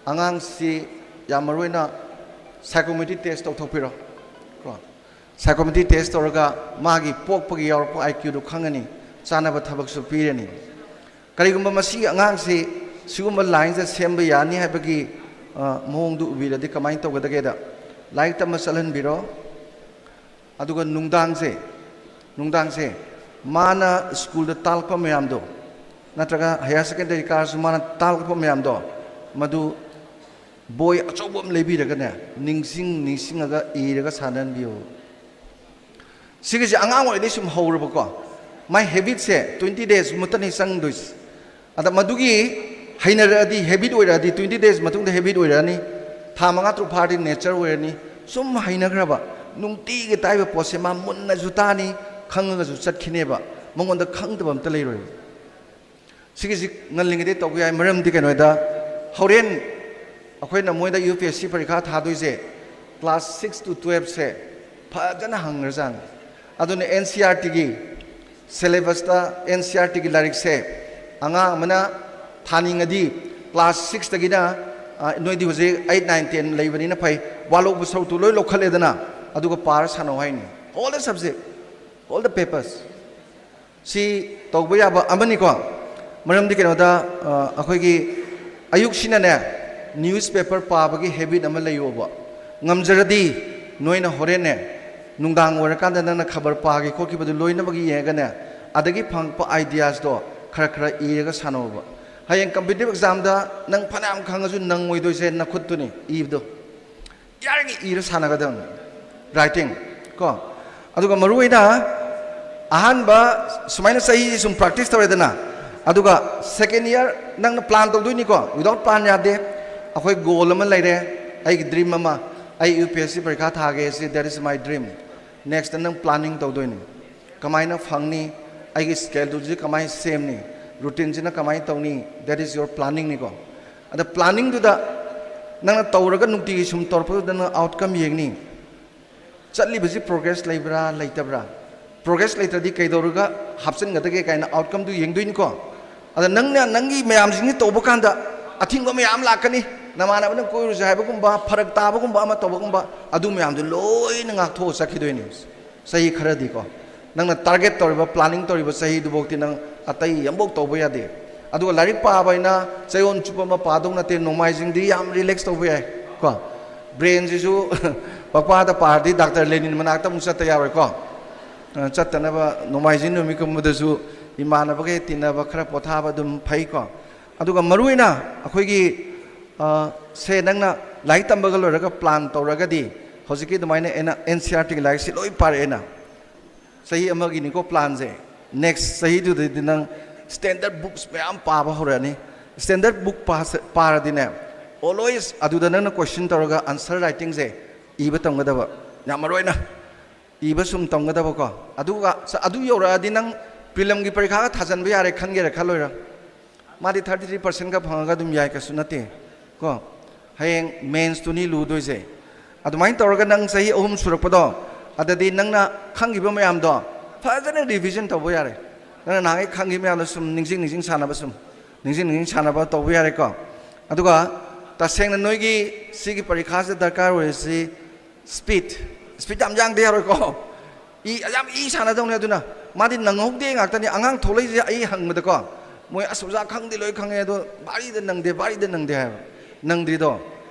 ꯑꯉꯥꯡꯁꯤ ꯌꯥꯝ ꯃꯔꯨ ꯑꯣꯏꯅ psychometric test ꯇꯧꯊꯣꯛꯄꯤꯔꯣ꯫ ꯀꯣ? Psychometric test ꯇꯧꯔꯒ ꯃꯥꯒꯤ ꯄꯣꯛꯄꯒꯤ ꯌꯥꯎꯔꯛꯄ ꯑꯥꯏ ꯀ꯭ꯌꯨꯗꯨ ꯈꯪꯉꯅꯤ, ꯆꯥꯅꯕ ꯊꯕꯛꯁꯨ ꯄꯤꯔꯅꯤ꯫ ꯀꯔꯤꯒꯨꯝꯕ ꯃꯁꯤꯒꯤ ꯑꯉꯥꯡꯁꯤ ꯁꯤꯒꯨꯝꯕ ꯂꯥꯏꯟꯁꯤꯗ ꯁꯦꯝꯕ ꯌꯥꯅꯤ ꯍꯥꯏꯕꯒꯤ, ꯑ, ꯃꯑꯣꯡꯗꯨ ꯎꯕꯤꯔꯗꯤ ꯀꯃꯥꯏꯅ ꯇꯧꯒꯗꯒꯦꯗ, ꯂꯥꯏꯔꯤꯛ ꯇꯝꯕ ꯆꯠꯍꯟꯕꯤꯔꯣ꯫ ꯑꯗꯨꯒ ꯅꯨꯡꯗꯥꯡꯁꯦ, ꯅꯨꯡꯗꯥꯡꯁꯦ ꯃꯥꯅ ꯁ꯭ꯀꯨꯜꯗ ꯇꯥꯛꯂꯛꯄ ꯃꯌꯥꯝꯗꯣ, ꯅꯠꯇ꯭ꯔꯒ ꯍꯥꯌꯔ ꯁꯦꯀꯦꯟꯗꯔꯤ ꯀꯥꯔꯁꯨ ꯃꯥꯅ ꯇꯥꯛꯂꯛꯄ ꯃꯌꯥꯝꯗꯣ, ꯃꯗꯨ ꯕꯣꯏ ꯑꯆꯧꯕ ꯑꯃ ꯂꯩꯕꯤꯔꯒꯅꯦ, ꯅꯤꯡꯁꯤꯡ ꯅꯤꯡꯁꯤꯡꯉꯒ ꯏꯔꯒ ꯁꯥꯟꯅꯍꯟꯕꯤꯌꯨ꯫ ꯁꯤꯒꯤꯁꯦ ꯑꯉꯥꯡ ꯑꯣꯏꯔꯤꯉꯩꯗꯩ ꯁꯨꯝ ꯍꯧꯔꯕꯀꯣ, ꯃꯥꯏ ꯍꯦꯕꯤꯠꯁꯦ twenty days ꯃꯨꯛꯇꯅꯤ ꯆꯪꯗꯣꯏꯁꯦ꯫ ꯑꯗ ꯃꯗꯨꯒꯤ ꯍꯩꯅꯔꯛꯑꯗꯤ, ꯍꯦꯕꯤꯠ ꯑꯣꯏꯔꯛꯑꯗꯤ, twenty days ꯃꯇꯨꯡꯗ ꯍꯦꯕꯤꯠ ꯑꯣꯏꯔꯛꯑꯅꯤ, ꯊꯥ ꯃꯉꯥ ꯇꯔꯨꯛ ꯐꯥꯔꯗꯤ ꯅꯦꯆꯔ ꯑꯣꯏꯔꯅꯤ꯫ ꯁꯨꯝ ꯍꯩꯅꯈ꯭ꯔꯕ, ꯅꯨꯡꯇꯤꯒꯤ ꯇꯥꯛꯏꯕ ꯄꯣꯠꯁꯦ ꯃꯥ ꯃꯨꯟꯅꯁꯨ ꯇꯥꯅꯤ, ꯈꯪꯉꯒꯁꯨ ꯆꯠꯈꯤꯅꯦꯕ, ꯃꯉꯣꯟꯗ ꯈꯪꯗꯕ ꯑꯝꯇ ꯂꯩꯔꯣꯏꯕ꯫ ꯁꯤꯒꯤꯁꯤ ꯉꯜꯂꯤꯉꯩꯗꯩ ꯇꯧꯕ ꯌꯥꯏ꯫ ꯃꯔꯝꯗꯤ ꯀꯩꯅꯣꯗ, ꯍꯣꯔꯦꯟ ꯑꯩꯈꯣꯏꯅ ꯃꯣꯏꯗ ꯌꯨ ꯄꯤ ꯑꯦꯁ ꯁꯤ ꯄꯔꯤꯈꯥ ꯊꯥꯗꯣꯏꯁꯦ class six to twelve ꯁꯦ, ꯐꯖꯅ ꯍꯪꯈ꯭ꯔꯖꯥꯠꯅꯤ꯫ ꯑꯗꯨꯅ ꯑꯦꯟ ꯁꯤ ꯑꯥꯔ ꯇꯤꯒꯤ ꯁꯦꯂꯦꯕꯁꯇ ꯑꯦꯟ ꯁꯤ ꯑꯥꯔ ꯇꯤꯒꯤ ꯂꯥꯏꯔꯤꯛꯁꯦ ꯑꯉꯥꯡ ꯑꯃꯅ ꯊꯥꯅꯤꯡꯉꯗꯤ ꯀ꯭ꯂꯥꯁ ꯁꯤꯛꯁꯇꯒꯤꯅ, ꯅꯣꯏꯗꯤ ꯍꯧꯖꯤꯛ ꯑꯩꯠ, ꯅꯥꯏꯟ, ꯇꯦꯟ ꯂꯩꯕꯅꯤꯅ ꯐꯩ, ꯋꯥꯠꯍꯧꯕ ꯁꯔꯨꯛꯇꯨ ꯂꯣꯏ ꯂꯧꯈꯠꯂꯦꯗꯅ, ꯑꯗꯨꯒ ꯄꯥꯔ ꯁꯥꯟꯅꯧ ꯍꯥꯏꯅꯤ꯫ All the subject, all the papers. ꯁꯤ ꯇꯧꯕ ꯌꯥꯕ ꯑꯃꯅꯤꯀꯣ꯫ ꯃꯔꯝꯗꯤ ꯀꯩꯅꯣꯗ, ꯑ, ꯑꯩꯈꯣꯏꯒꯤ ꯑꯌꯨꯛꯁꯤꯅꯅꯦ, ꯅ꯭ꯌꯨꯁꯄꯦꯄꯔ ꯄꯥꯕꯒꯤ ꯍꯦꯕꯤꯠ ꯑꯃ ꯂꯩꯌꯣꯕ꯫ ꯉꯝꯖꯔꯗꯤ ꯅꯣꯏꯅ ꯍꯣꯔꯦꯟꯅꯦ, ꯅꯨꯡꯗꯥꯡ ꯑꯣꯏꯔꯀꯥꯟꯗ ꯅꯪꯅ ꯈꯕꯔ ꯄꯥꯈꯤ ꯈꯣꯠꯈꯤꯕꯗꯨ ꯂꯣꯏꯅꯃꯛ ꯌꯦꯡꯉꯒꯅꯦ, ꯑꯗꯒꯤ ꯐꯪꯉꯛꯄ ꯑꯥꯏꯗꯤꯌꯥꯁꯇꯣ ꯈꯔ ꯈꯔ ꯏꯔꯒ ꯁꯥꯟꯅꯧꯕ꯫ ꯍꯌꯦꯡ ꯀꯝꯄꯤꯇꯤꯇꯤꯚ ꯑꯦꯛꯖꯥꯝꯗ ꯅꯪ ꯐꯅꯌꯥꯝ ꯈꯪꯉꯁꯨ ꯅꯪꯉꯣꯏꯗꯣꯏꯁꯦ ꯅꯈꯨꯠꯇꯨꯅꯤ ꯏꯕꯗꯣ꯫ ꯌꯥꯔꯤꯉꯩ ꯏꯔ ꯁꯥꯟꯅꯒꯗꯕꯅꯤ, ꯔꯥꯏꯇꯤꯡ ꯀꯣ꯫ ꯑꯗꯨꯒ ꯃꯔꯨꯑꯣꯏꯅ ꯑꯍꯥꯟꯕ ꯁꯨꯃꯥꯏꯅ ꯆꯍꯤꯁꯤ ꯁꯨꯝ ꯄ꯭ꯔꯥꯛꯇꯤꯁ ꯇꯧꯔꯦꯗꯅ, ꯑꯗꯨꯒ ꯁꯦꯀꯦꯟ ꯏꯌꯥꯔ ꯅꯪꯅ ꯄ꯭ꯂꯥꯟ ꯇꯧꯗꯣꯏꯅꯤꯀꯣ꯫ Without plan ꯌꯥꯗꯦ꯫ ꯑꯩꯈꯣꯏ ꯒꯣꯜ ꯑꯃ ꯂꯩꯔꯦ, ꯑꯩꯒꯤ ꯗ꯭ꯔꯤꯝ ꯑꯃ, ꯑꯩ ꯌꯨ ꯄꯤ ꯑꯦꯁ ꯁꯤ ꯄꯔꯤꯈꯥ ꯊꯥꯒꯦ ꯁꯤ, that is my dream꯫ Next ꯅꯪ ꯄ꯭ꯂꯥꯅꯤꯡ ꯇꯧꯗꯣꯏꯅꯤ꯫ ꯀꯃꯥꯏꯅ ꯐꯪꯅꯤ? ꯑꯩꯒꯤ ꯁ꯭ꯀꯦꯗꯨꯜꯁꯤ ꯀꯃꯥꯏꯅ ꯁꯦꯝꯅꯤ? ꯔꯨꯇꯤꯟꯁꯤꯅ ꯀꯃꯥꯏꯅ ꯇꯧꯅꯤ? That is your planningꯅꯤꯀꯣ꯫ ꯑꯗ ꯄ꯭ꯂꯥꯅꯤꯡꯗꯨꯗ ꯅꯪꯅ ꯇꯧꯔꯒ ꯅꯨꯡꯇꯤꯒꯤ ꯁꯨꯝ ꯇꯧꯔꯛꯄꯗꯨꯗ ꯅꯪ ꯑꯥꯎꯠꯀꯝ ꯌꯦꯡꯅꯤ꯫ ꯆꯠꯂꯤꯕꯁꯤ ꯄ꯭ꯔꯣꯒ꯭ꯔꯦꯁ ꯂꯩꯕ꯭ꯔꯥ ꯂꯩꯇꯕ꯭ꯔꯥ? ꯄ꯭ꯔꯣꯒ꯭ꯔꯦꯁ ꯂꯩꯇ꯭ꯔꯗꯤ ꯀꯩꯗꯧꯔꯒ ꯍꯥꯞꯆꯤꯟꯒꯗꯒꯦ ꯀꯥꯏꯅ ꯑꯥꯎꯠꯀꯝꯗꯨ ꯌꯦꯡꯗꯣꯏꯅꯤꯀꯣ꯫ ꯑꯗ ꯅꯪꯅ ꯅꯪꯒꯤ ꯃꯌꯥꯝꯁꯤꯡꯁꯤ ꯇꯧꯕ ꯀꯥꯟꯗ ꯑꯊꯤꯡꯕ ꯃꯌꯥꯝ ꯂꯥꯛꯀꯅꯤ꯫ ꯅꯃꯥꯟꯅꯕꯅ ꯀꯣꯏꯔꯨꯁꯦ ꯍꯥꯏꯕꯒꯨꯝꯕ, ꯐꯔꯛ ꯇꯥꯕꯒꯨꯝꯕ ꯑꯃ ꯇꯧꯕꯒꯨꯝꯕ, ꯑꯗꯨ ꯃꯌꯥꯝꯗꯨ ꯂꯣꯏꯅ ꯉꯥꯛꯊꯣꯛꯑ ꯆꯠꯈꯤꯗꯣꯏꯅꯤ꯫ ꯆꯍꯤ ꯈꯔꯗꯤꯀꯣ, ꯅꯪꯅ ꯇꯥꯔꯒꯦꯠ ꯇꯧꯔꯤꯕ, ꯄ꯭ꯂꯥꯅꯤꯡ ꯇꯧꯔꯤꯕ ꯆꯍꯤꯗꯨꯐꯥꯎꯗꯤ ꯅꯪ ꯑꯇꯩ ꯑꯃꯐꯥꯎ ꯇꯧꯕ ꯌꯥꯗꯦ꯫ ꯑꯗꯨꯒ ꯂꯥꯏꯔꯤꯛ ꯄꯥꯕ ꯍꯥꯏꯅ ꯆꯌꯣꯜ ꯆꯨꯞꯄ ꯑꯃ ꯄꯥꯗꯧ ꯅꯠꯇꯦ, ꯅꯣꯡꯃꯥꯏꯖꯤꯡꯗꯤ ꯌꯥꯝ ꯔꯤꯂꯦꯛꯁ ꯇꯧꯕ ꯌꯥꯏ ꯀꯣ꯫ ꯕ꯭ꯔꯦꯟꯁꯤꯁꯨ ꯄꯛꯄꯥꯗ ꯄꯥꯔꯗꯤ ꯗꯥꯛꯇꯔ ꯂꯦꯅꯤꯟ ꯃꯅꯥꯛꯇ ꯑꯃꯨꯛ ꯆꯠꯇ ꯌꯥꯔꯣꯏꯀꯣ꯫ ꯑ, ꯆꯠꯇꯅꯕ ꯅꯣꯡꯃꯥꯏꯖꯤꯡ ꯅꯨꯃꯤꯠꯀꯨꯝꯕꯗꯁꯨ ꯏꯃꯥꯟꯅꯕꯈꯩ ꯇꯤꯟꯅꯕ, ꯈꯔ ꯄꯣꯊꯥꯕ ꯑꯗꯨꯝ ꯐꯩꯀꯣ꯫ ꯑꯗꯨꯒ ꯃꯔꯨꯑꯣꯏꯅ ꯑꯩꯈꯣꯏꯒꯤ, ꯑ, ꯁꯦ ꯅꯪꯅ ꯂꯥꯏꯔꯤꯛ ꯇꯝꯕꯒ ꯂꯣꯏꯔꯒ ꯄ꯭ꯂꯥꯟ ꯇꯧꯔꯒꯗꯤ ꯍꯧꯖꯤꯛꯀꯤ ꯑꯗꯨꯃꯥꯏꯅ ꯑꯩꯅ ꯑꯦꯟ ꯁꯤ ꯑꯥꯔ ꯇꯤꯒꯤ ꯂꯥꯏꯔꯤꯛꯁꯤ ꯂꯣꯏ ꯄꯥꯔꯛꯑꯦꯅ, ꯆꯍꯤ ꯑꯃꯒꯤꯅꯤꯀꯣ ꯄ꯭ꯂꯥꯟꯁꯦ꯫ ꯅꯦꯛꯁ ꯆꯍꯤꯗꯨꯗꯗꯤ ꯅꯪ ꯁ꯭ꯇꯦꯟꯗꯔꯠ ꯕꯨꯛꯁ ꯃꯌꯥꯝ ꯄꯥꯕ ꯍꯧꯔꯛꯑꯅꯤ꯫ ꯁ꯭ꯇꯦꯟꯗꯔꯠ ꯕꯨꯛ ꯄꯥꯔꯗꯤꯅꯦ, ꯑꯣꯜꯋꯦꯁ ꯑꯗꯨꯗ ꯅꯪꯅ ꯀꯣꯏꯁꯟ ꯇꯧꯔꯒ ꯑꯟꯁꯔ ꯔꯥꯏꯇꯤꯡꯁꯦ ꯏꯕ ꯇꯝꯒꯗꯕ, ꯌꯥꯝ ꯃꯔꯨ ꯑꯣꯏꯅ ꯏꯕ ꯁꯨꯝ ꯇꯝꯒꯗꯕꯀꯣ꯫ ꯑꯗꯨꯒ ꯁ-, ꯑꯗꯨ ꯌꯧꯔꯛꯑꯗꯤ ꯅꯪ ꯄ꯭ꯔꯤꯂꯝꯒꯤ ꯄꯔꯤꯈꯥꯒ ꯊꯥꯖꯟꯕ ꯌꯥꯔꯦ ꯈꯟꯒꯦꯔꯥ ꯈꯜꯂꯣꯏꯔꯥ? ꯃꯥꯗꯤ ꯊꯥꯔꯇꯤ ꯊ꯭ꯔꯤ ꯄꯥꯔꯁꯦꯟꯒ ꯐꯪꯉꯒ ꯑꯗꯨꯝ ꯌꯥꯏ, ꯀꯩꯁꯨ ꯅꯠꯇꯦ ꯀꯣ꯫ ꯍꯌꯦꯡ ꯃꯦꯟꯁꯇꯨꯅꯤ ꯂꯨꯗꯣꯏꯁꯦ꯫ ꯑꯗꯨꯃꯥꯏꯅ ꯇꯧꯔꯒ ꯅꯪ ꯆꯍꯤ ꯑꯍꯨꯝ ꯁꯨꯔꯛꯄꯗꯣ, ꯑꯗꯗꯤ ꯅꯪꯅ ꯈꯪꯈꯤꯕ ꯃꯌꯥꯝꯗꯣ ꯐꯖꯅ ꯔꯤꯚꯤꯖꯟ ꯇꯧꯕ ꯌꯥꯔꯦ꯫ ꯅꯪꯅ ꯅꯍꯥꯟꯒꯩ ꯈꯪꯈꯤꯕ ꯃꯌꯥꯝꯗꯣ ꯁꯨꯝ ꯅꯤꯡꯁꯤꯡ ꯅꯤꯡꯁꯤꯡ ꯁꯥꯟꯅꯕ, ꯁꯨꯝ ꯅꯤꯡꯁꯤꯡ ꯅꯤꯡꯁꯤꯡ ꯁꯥꯟꯅꯕ ꯇꯧꯕ ꯌꯥꯔꯦꯀꯣ꯫ ꯑꯗꯨꯒ ꯇꯁꯦꯡꯅ ꯅꯣꯏꯒꯤ ꯁꯤꯒꯤ ꯄꯔꯤꯈꯥꯁꯤꯗ ꯗꯔꯀꯥꯔ ꯑꯣꯏꯔꯤꯁꯤ ꯁ꯭ꯄꯤꯠ꯫ ꯁ꯭ꯄꯤꯠ ꯌꯥꯝ ꯌꯥꯡꯗ ꯌꯥꯔꯣꯏꯀꯣ꯫ ꯏ, ꯌꯥꯝ ꯏ ꯁꯥꯟꯅꯗꯧꯅꯤ꯫ ꯑꯗꯨꯅ ꯃꯥꯗꯤ ꯅꯪꯍꯧꯗꯦ ꯉꯥꯛꯇꯅꯤ꯫ ꯑꯉꯥꯡ ꯊꯣꯛꯂꯛꯏꯁꯦ ꯑꯩ ꯍꯪꯕꯗꯀꯣ, ꯃꯣꯏ "ꯑꯁ ꯑꯣꯖꯥ, ꯈꯪꯗꯦ, ꯂꯣꯏ ꯈꯪꯉꯦ, ꯑꯗꯣ ꯚꯥꯔꯤꯗ ꯅꯪꯗꯦ, ꯚꯥꯔꯤꯗ ꯅꯪꯗꯦ" ꯍꯥꯏꯕ꯫ ꯅꯪꯗ꯭ꯔꯤꯗꯣ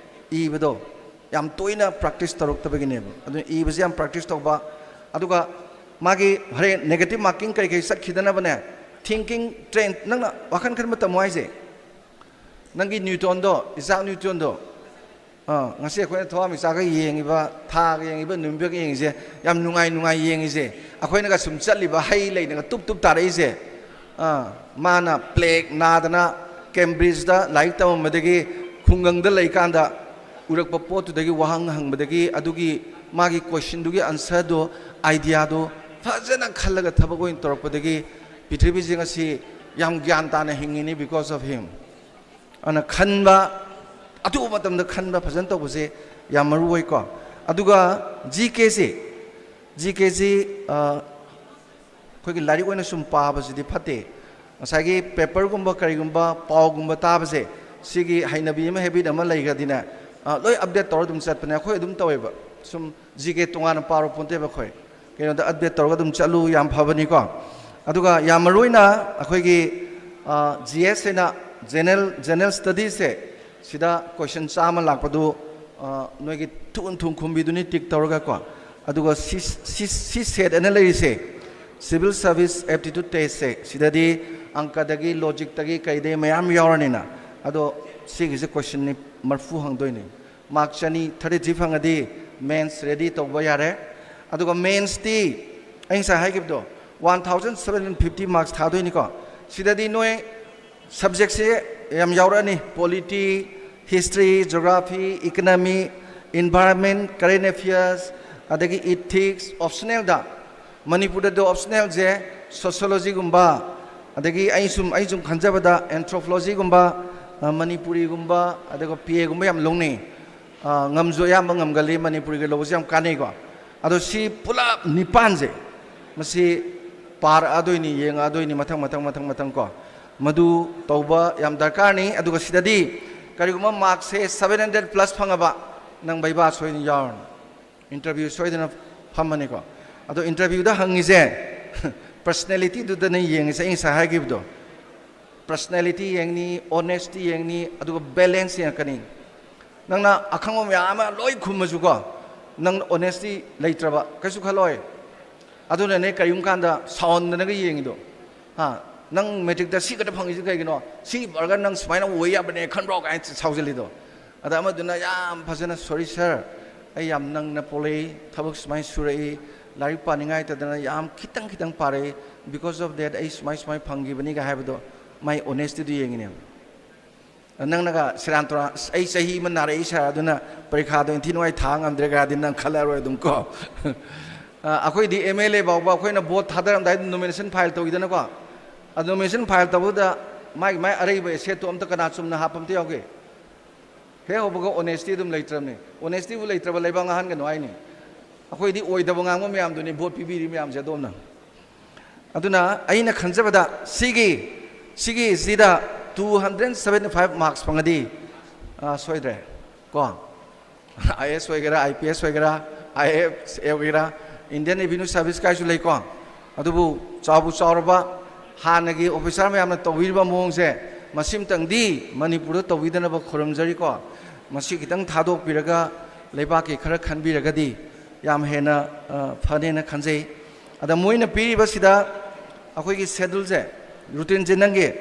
ꯏꯕꯗꯣ ꯌꯥꯝ ꯇꯣꯏꯅ ꯄ꯭ꯔꯦꯛꯇꯤꯁ ꯇꯧꯔꯛꯇꯕꯒꯤꯅꯦꯕ꯫ ꯑꯗꯨꯅ ꯏꯕꯁꯦ ꯌꯥꯝ ꯄ꯭ꯔꯦꯛꯇꯤꯁ ꯇꯧꯕ꯫ ꯑꯗꯨꯒ ꯃꯥꯒꯤ ꯍꯣꯔꯦꯟ ꯅꯦꯒꯦꯇꯤꯚ ꯃꯥꯔꯀꯤꯡ ꯀꯔꯤ ꯀꯔꯤ ꯆꯠꯈꯤꯗꯅꯕꯅꯦ, ꯊꯤꯡꯀꯤꯡ ꯇ꯭ꯔꯦꯟ, ꯅꯪꯅ ꯋꯥꯈꯜ ꯈꯟꯕ ꯇꯝꯃꯣ ꯍꯥꯏꯁꯦ꯫ ꯅꯪꯒꯤ ꯅ꯭ꯌꯨꯇꯣꯟꯗꯣ, ꯏꯁꯥꯛ ꯅ꯭ꯌꯨꯇꯣꯟꯗꯣ, ꯑꯥ, ꯉꯁꯤ ꯑꯩꯈꯣꯏꯅ ꯊꯋꯥꯟꯃꯤꯆꯥꯛꯀ ꯌꯦꯡꯉꯤꯕ, ꯊꯥꯒ ꯌꯦꯡꯉꯤꯕ, ꯅꯨꯃꯤꯠꯀ ꯌꯦꯡꯉꯤꯁꯦ, ꯌꯥꯝ ꯅꯨꯡꯉꯥꯏ ꯅꯨꯡꯉꯥꯏ ꯌꯦꯡꯉꯤꯁꯦ, ꯑꯩꯈꯣꯏꯅꯒ ꯁꯨꯝ ꯆꯠꯂꯤꯕ ꯍꯩ ꯂꯩꯅꯒ ꯇꯨꯞ ꯇꯨꯞ ꯇꯥꯔꯛꯏꯁꯦ, ꯑꯥ, ꯃꯥꯅ ꯄ꯭ꯂꯦꯛ ꯅꯥꯗꯅ ꯀꯦꯝꯕ꯭ꯔꯤꯖꯇ ꯂꯥꯏꯔꯤꯛ ꯇꯝꯃꯝꯕꯗꯒꯤ ꯈꯨꯡꯒꯪꯗ ꯂꯩꯀꯥꯟꯗ ꯎꯔꯛꯄ ꯄꯣꯠꯇꯨꯗꯒꯤ ꯋꯥꯍꯪ ꯍꯪꯕꯗꯒꯤ ꯑꯗꯨꯒꯤ ꯃꯥꯒꯤ ꯀꯣꯏꯁꯟꯗꯨꯒꯤ ꯑꯟꯁꯔꯗꯣ, ꯑꯥꯏꯗꯤꯌꯥꯗꯣ ꯐꯖꯅ ꯈꯜꯂꯒ ꯊꯕꯛ ꯑꯣꯏꯅ ꯇꯧꯔꯛꯄꯗꯒꯤ ꯄ꯭ꯔꯤꯊꯤꯕꯤꯁꯦ ꯉꯁꯤ ꯌꯥꯝ ꯒ꯭ꯌꯥꯟ ꯇꯥꯅ ꯍꯤꯡꯉꯤꯅꯤ, because of him꯫ ꯑꯗꯨꯅ ꯈꯟꯕ, ꯑꯊꯨꯕ ꯃꯇꯝꯗ ꯈꯟꯕ ꯐꯖꯅ ꯇꯧꯕꯁꯦ ꯌꯥꯝ ꯃꯔꯨ ꯑꯣꯏꯀꯣ꯫ ꯑꯗꯨꯒ ꯖꯤ ꯀꯦꯁꯦ, ꯖꯤ ꯀꯦꯁꯤ, ꯑ, ꯑꯩꯈꯣꯏꯒꯤ ꯂꯥꯏꯔꯤꯛ ꯑꯣꯏꯅ ꯁꯨꯝ ꯄꯥꯕꯁꯤꯗꯤ ꯐꯠꯇꯦ꯫ ꯉꯁꯥꯏꯒꯤ ꯄꯦꯄꯔꯒꯨꯝꯕ ꯀꯔꯤꯒꯨꯝꯕ ꯄꯥꯎꯒꯨꯝꯕ ꯇꯥꯕꯁꯦ, ꯁꯤꯒꯤ ꯍꯩꯅꯕꯤ ꯑꯃ, ꯍꯦꯕꯤꯠ ꯑꯃ ꯂꯩꯈ꯭ꯔꯗꯤꯅꯦ, ꯑ, ꯂꯣꯏ ꯑꯞꯗꯦꯠ ꯇꯧꯔ ꯑꯗꯨꯝ ꯆꯠꯄꯅꯦ꯫ ꯑꯩꯈꯣꯏ ꯑꯗꯨꯝ ꯇꯧꯋꯦꯕ꯫ ꯁꯨꯝ ꯖꯤ ꯀꯦ ꯇꯣꯉꯥꯟꯅ ꯄꯥꯔꯣ ꯄꯣꯟꯇꯦꯕ ꯑꯩꯈꯣꯏ꯫ ꯀꯩꯅꯣꯗ ꯑꯞꯗꯦꯠ ꯇꯧꯔꯒ ꯑꯗꯨꯝ ꯆꯠꯂꯨ, ꯌꯥꯝ ꯐꯕꯅꯤꯀꯣ꯫ ꯑꯗꯨꯒ ꯌꯥꯝ ꯃꯔꯨ ꯑꯣꯏꯅ ꯑꯩꯈꯣꯏꯒꯤ, ꯑ, ꯖꯤ ꯑꯦꯁ ꯍꯥꯏꯅ ꯖꯦꯅꯔꯦꯜ, ꯖꯦꯅꯔꯦꯜ ꯁ꯭ꯇꯗꯤꯁꯁꯦ, ꯁꯤꯗ ꯀꯣꯏꯁꯟ ꯆꯥꯝꯃ ꯂꯥꯛꯄꯗꯨ, ꯑ, ꯅꯣꯏꯒꯤ ꯊꯨꯅ ꯊꯨꯅ ꯈꯨꯝꯕꯤꯗꯨꯅꯤ ꯇꯤꯛ ꯇꯧꯔꯒꯀꯣ꯫ ꯑꯗꯨꯒ ꯁꯤ, ꯁꯤ, ꯁꯤ ꯁꯦꯠ ꯑꯅ ꯂꯩꯔꯤꯁꯦ, ꯁꯤꯚꯤꯜ ꯁꯥꯔꯚꯤꯁ ꯑꯦꯞꯇꯤꯇ꯭ꯌꯨꯠ ꯇꯦꯁꯁꯦ, ꯁꯤꯗꯗꯤ ꯑꯪꯀꯗꯒꯤ, ꯂꯣꯖꯤꯛꯇꯒꯤ, ꯀꯩꯗꯒꯤ ꯃꯌꯥꯝ ꯌꯥꯎꯔꯅꯤꯅ꯫ ꯑꯗꯣ ꯁꯤꯒꯤꯁꯦ ꯀꯣꯏꯁꯟꯅꯤ ꯃꯔꯐꯨ ꯍꯪꯗꯣꯏꯅꯤ꯫ ꯃꯥꯔꯛ ꯆꯅꯤ, ꯊꯥꯔꯇꯤ ꯊ꯭ꯔꯤ ꯐꯪꯉꯗꯤ ꯃꯦꯟꯁ ꯔꯦꯗꯤ ꯇꯧꯕ ꯌꯥꯔꯦ꯫ ꯑꯗꯨꯒ ꯃꯦꯟꯁꯇꯤ ꯑꯩ ꯉꯁꯥꯏ ꯍꯥꯏꯈꯤꯕꯗꯣ, one thousand seven hundred fifty marks ꯊꯥꯗꯣꯏꯅꯤꯀꯣ꯫ ꯁꯤꯗꯗꯤ ꯅꯣꯏ ꯁꯕꯖꯦꯛꯁꯦ ꯌꯥꯝ ꯌꯥꯎꯔꯛꯑꯅꯤ: polity, history, geography, economy, environment, current affairs, ꯑꯗꯒꯤ ꯏꯊꯤꯛꯁ꯫ ꯑꯣꯞꯁꯅꯦꯜꯗ, ꯃꯅꯤꯄꯨꯔꯗꯗꯤ ꯑꯣꯞꯁꯅꯦꯜꯁꯦ ꯁꯣꯁꯤꯌꯣꯂꯣꯖꯤꯒꯨꯝꯕ, ꯑꯗꯒꯤ ꯑꯩ ꯁꯨꯝ, ꯑꯩ ꯁꯨꯝ ꯈꯟꯖꯕꯗ ꯑꯦꯟꯊ꯭ꯔꯣꯄꯣꯂꯣꯖꯤꯒꯨꯝꯕ, ꯑ, ꯃꯅꯤꯄꯨꯔꯤꯒꯨꯝꯕ, ꯑꯗꯨꯒ ꯄꯤ ꯑꯦꯒꯨꯝꯕ ꯌꯥꯝ ꯂꯧꯅꯩ꯫ ꯑ, ꯉꯝꯁꯨ ꯑꯌꯥꯝꯕ ꯉꯝꯒꯜꯂꯤ, ꯃꯅꯤꯄꯨꯔꯤꯒ ꯂꯧꯕꯁꯦ ꯌꯥꯝ ꯀꯥꯟꯅꯩꯀꯣ꯫ ꯑꯗꯣ ꯁꯤ ꯄꯨꯂꯞ ꯅꯤꯄꯥꯟꯁꯦ, ꯃꯁꯤ ꯄꯥꯔꯛꯑꯗꯣꯏꯅꯤ, ꯌꯦꯡꯉꯛꯑꯗꯣꯏꯅꯤ, ꯃꯊꯪ ꯃꯊꯪ ꯃꯊꯪ ꯃꯊꯪ ꯀꯣ꯫ ꯃꯗꯨ ꯇꯧꯕ ꯌꯥꯝ ꯗꯔꯀꯥꯔꯅꯤ꯫ ꯑꯗꯨꯒ ꯁꯤꯗꯗꯤ ꯀꯔꯤꯒꯨꯝꯕ ꯃꯥꯔꯛꯁꯦ seven hundred plus ꯐꯪꯉꯕ, ꯅꯪ ꯕꯩꯕꯥ ꯁꯣꯏꯗꯅ ꯌꯥꯎꯔꯅꯤ, ꯏꯟꯇꯔꯚ꯭ꯌꯨ ꯁꯣꯏꯗꯅ ꯐꯝꯃꯅꯤꯀꯣ꯫ ꯑꯗꯣ ꯏꯟꯇꯔꯚ꯭ꯌꯨꯗ ꯍꯪꯉꯤꯁꯦ ꯄꯔꯁꯅꯦꯂꯤꯇꯤꯗꯨꯗꯅꯦ ꯌꯦꯡꯉꯤꯁꯦ, ꯑꯩ ꯉꯁꯥꯏ ꯍꯥꯏꯈꯤꯕꯗꯣ꯫ ꯄꯔꯁꯅꯦꯂꯤꯇꯤ ꯌꯦꯡꯅꯤ, ꯑꯣꯅꯦꯁꯇꯤ ꯌꯦꯡꯅꯤ, ꯑꯗꯨꯒ ꯕꯦꯂꯦꯟꯁ ꯌꯦꯡꯉꯛꯀꯅꯤ꯫ ꯅꯪꯅ ꯑꯈꯪꯕ ꯃꯌꯥꯝ ꯑꯃ ꯂꯣꯏ ꯈꯨꯝꯃꯁꯨꯀꯣ, ꯅꯪ ꯑꯣꯅꯦꯁꯇꯤ ꯂꯩꯇ꯭ꯔꯕ ꯀꯩꯁꯨ ꯈꯜꯂꯣꯏ꯫ ꯑꯗꯨꯅꯅꯦ ꯀꯔꯤꯒꯨꯝꯕ ꯀꯥꯟꯗ ꯁꯥꯎꯍꯟꯗꯅꯒ ꯌꯦꯡꯉꯤꯗꯣ꯫ ꯍꯥ? ꯅꯪ ꯃꯦꯇ꯭ꯔꯤꯛꯇ ꯁꯤ ꯈꯛꯇ ꯐꯪꯉꯤꯁꯤ ꯀꯩꯒꯤꯅꯣ? ꯁꯤ ꯐꯔꯒ ꯅꯪ ꯁꯨꯃꯥꯏꯅ ꯑꯣꯏ ꯌꯥꯕꯅꯦ ꯈꯟꯕ꯭ꯔꯣ ꯀꯥꯏꯅ ꯁꯥꯎꯖꯜꯂꯤꯗꯣ꯫ ꯑꯗ ꯑꯃꯗꯨꯅ ꯌꯥꯝ ꯐꯖꯅ, "Sorry sir, ꯑꯩ ꯌꯥꯝ ꯅꯪꯅ ꯄꯣꯂꯛꯏ, ꯊꯕꯛ ꯁꯨꯃꯥꯏꯅ ꯁꯨꯔꯛꯏ, ꯂꯥꯏꯔꯤꯛ ꯄꯥꯅꯤꯡꯉꯥꯏꯇꯗꯅ ꯌꯥꯝ ꯈꯤꯇꯪ ꯈꯤꯇꯪ ꯄꯥꯔꯛꯏ, because of that ꯑꯩ ꯁꯨꯃꯥꯏ ꯁꯨꯃꯥꯏ ꯐꯪꯈꯤꯕꯅꯤꯒ" ꯍꯥꯏꯕꯗꯣ, ꯃꯥꯏ ꯑꯣꯅꯦꯁꯇꯤꯗꯨ ꯌꯦꯡꯉꯤꯅꯦꯕ꯫ ꯅꯪꯅꯒ ꯁꯦꯔꯥꯟ ꯇꯨꯔꯥꯟ, "ꯑꯁ, ꯑꯩ ꯆꯍꯤ ꯑꯃ ꯅꯥꯔꯛꯏ ꯁꯥꯔ, ꯑꯗꯨꯅ ꯄꯔꯤꯈꯥꯗꯣ ꯏꯟꯊꯤ ꯅꯨꯡꯉꯥꯏ ꯊꯥ ꯉꯝꯗ꯭ꯔꯦ" ꯀꯥꯏꯗꯤ ꯅꯪ ꯈꯜꯂꯔꯣꯏ ꯑꯗꯨꯝ ꯀꯣ꯫ ꯑ, ꯑꯩꯈꯣꯏꯗꯤ ꯑꯦꯝ ꯑꯦꯜ ꯑꯦ ꯐꯥꯎꯕ ꯑꯩꯈꯣꯏꯅ ꯚꯣꯠ ꯊꯥꯗꯔꯝꯗꯥꯏꯗ ꯅꯣꯃꯤꯅꯦꯁꯟ ꯐꯥꯏꯜ ꯇꯧꯋꯤꯗꯅꯀꯣ꯫ ꯑꯗꯨ ꯅꯣꯃꯤꯅꯦꯁꯟ ꯐꯥꯏꯜ ꯇꯧꯕꯗ ꯃꯥꯒꯤ, ꯃꯥꯒꯤ ꯑꯔꯩꯕ ꯑꯦꯁꯦꯠꯇꯣ ꯑꯝꯇ ꯀꯅꯥ ꯆꯨꯝꯅ ꯍꯥꯞꯄ ꯑꯝꯇ ꯌꯥꯎꯒꯦ? ꯍꯦꯛ ꯍꯧꯕꯒ ꯑꯣꯅꯦꯁꯇꯤ ꯑꯗꯨꯝ ꯂꯩꯇ꯭ꯔꯕꯅꯤ꯫ ꯑꯣꯅꯦꯁꯇꯤꯕꯨ ꯂꯩꯇ꯭ꯔꯕ ꯂꯩꯕꯥꯛ ꯉꯥꯡꯍꯟꯒꯅꯨ ꯍꯥꯏꯅꯤ꯫ ꯑꯩꯈꯣꯏꯗꯤ ꯑꯣꯏꯗꯕ ꯉꯥꯡꯕ ꯃꯌꯥꯝꯗꯨꯅꯤ ꯚꯣꯠ ꯄꯤꯕꯤꯔꯤ ꯃꯌꯥꯝꯁꯦ ꯑꯗꯣꯝꯅ꯫ ꯑꯗꯨꯅ ꯑꯩꯅ ꯈꯟꯖꯕꯗ ꯁꯤꯒꯤ, ꯁꯤꯒꯤꯁꯤꯗ two hundred seventy five marks ꯐꯪꯉꯗꯤ, ꯑ, ꯁꯣꯏꯗ꯭ꯔꯦ ꯀꯣ꯫ ꯑꯥꯏ ꯑꯦꯁ ꯑꯣꯏꯒꯦꯔꯥ, ꯑꯥꯏ ꯄꯤ ꯑꯦꯁ ꯑꯣꯏꯒꯦꯔꯥ, ꯑꯥꯏ ꯑꯦꯐ ꯑꯦꯁ ꯑꯣꯏꯒꯦꯔꯥ, ꯏꯟꯗꯤꯌꯟ ꯔꯦꯚꯤꯅ꯭ꯌꯨ ꯁꯥꯔꯚꯤꯁ ꯀꯥꯏꯁꯨ ꯂꯩꯀꯣ꯫ ꯑꯗꯨꯕꯨ ꯆꯥꯎꯕꯨ ꯆꯥꯎꯔꯕ, ꯍꯥꯟꯅꯒꯤ ꯑꯣꯐꯤꯁꯥꯔ ꯃꯌꯥꯝꯅ ꯇꯧꯕꯤꯔꯤꯕ ꯃꯑꯣꯡꯁꯦ ꯃꯁꯤꯃꯇꯪꯗꯤ ꯃꯅꯤꯄꯨꯔꯗ ꯇꯧꯕꯤꯗꯅꯕ ꯈꯨꯔꯨꯝꯖꯔꯤꯀꯣ꯫ ꯃꯁꯤ ꯈꯤꯇꯪ ꯊꯥꯗꯣꯛꯄꯤꯔꯒ ꯂꯩꯕꯥꯛꯀꯤ ꯈꯔ ꯈꯟꯕꯤꯔꯒꯗꯤ ꯌꯥꯝ ꯍꯦꯟꯅ, ꯑ, ꯐꯅꯦꯅ ꯈꯟꯖꯩ꯫ ꯑꯗ ꯃꯣꯏꯅ ꯄꯤꯔꯤꯕꯁꯤꯗ ꯑꯩꯈꯣꯏꯒꯤ ꯁꯦꯗꯨꯜꯁꯦ, ꯔꯨꯇꯤꯟꯁꯦ ꯅꯪꯒꯤ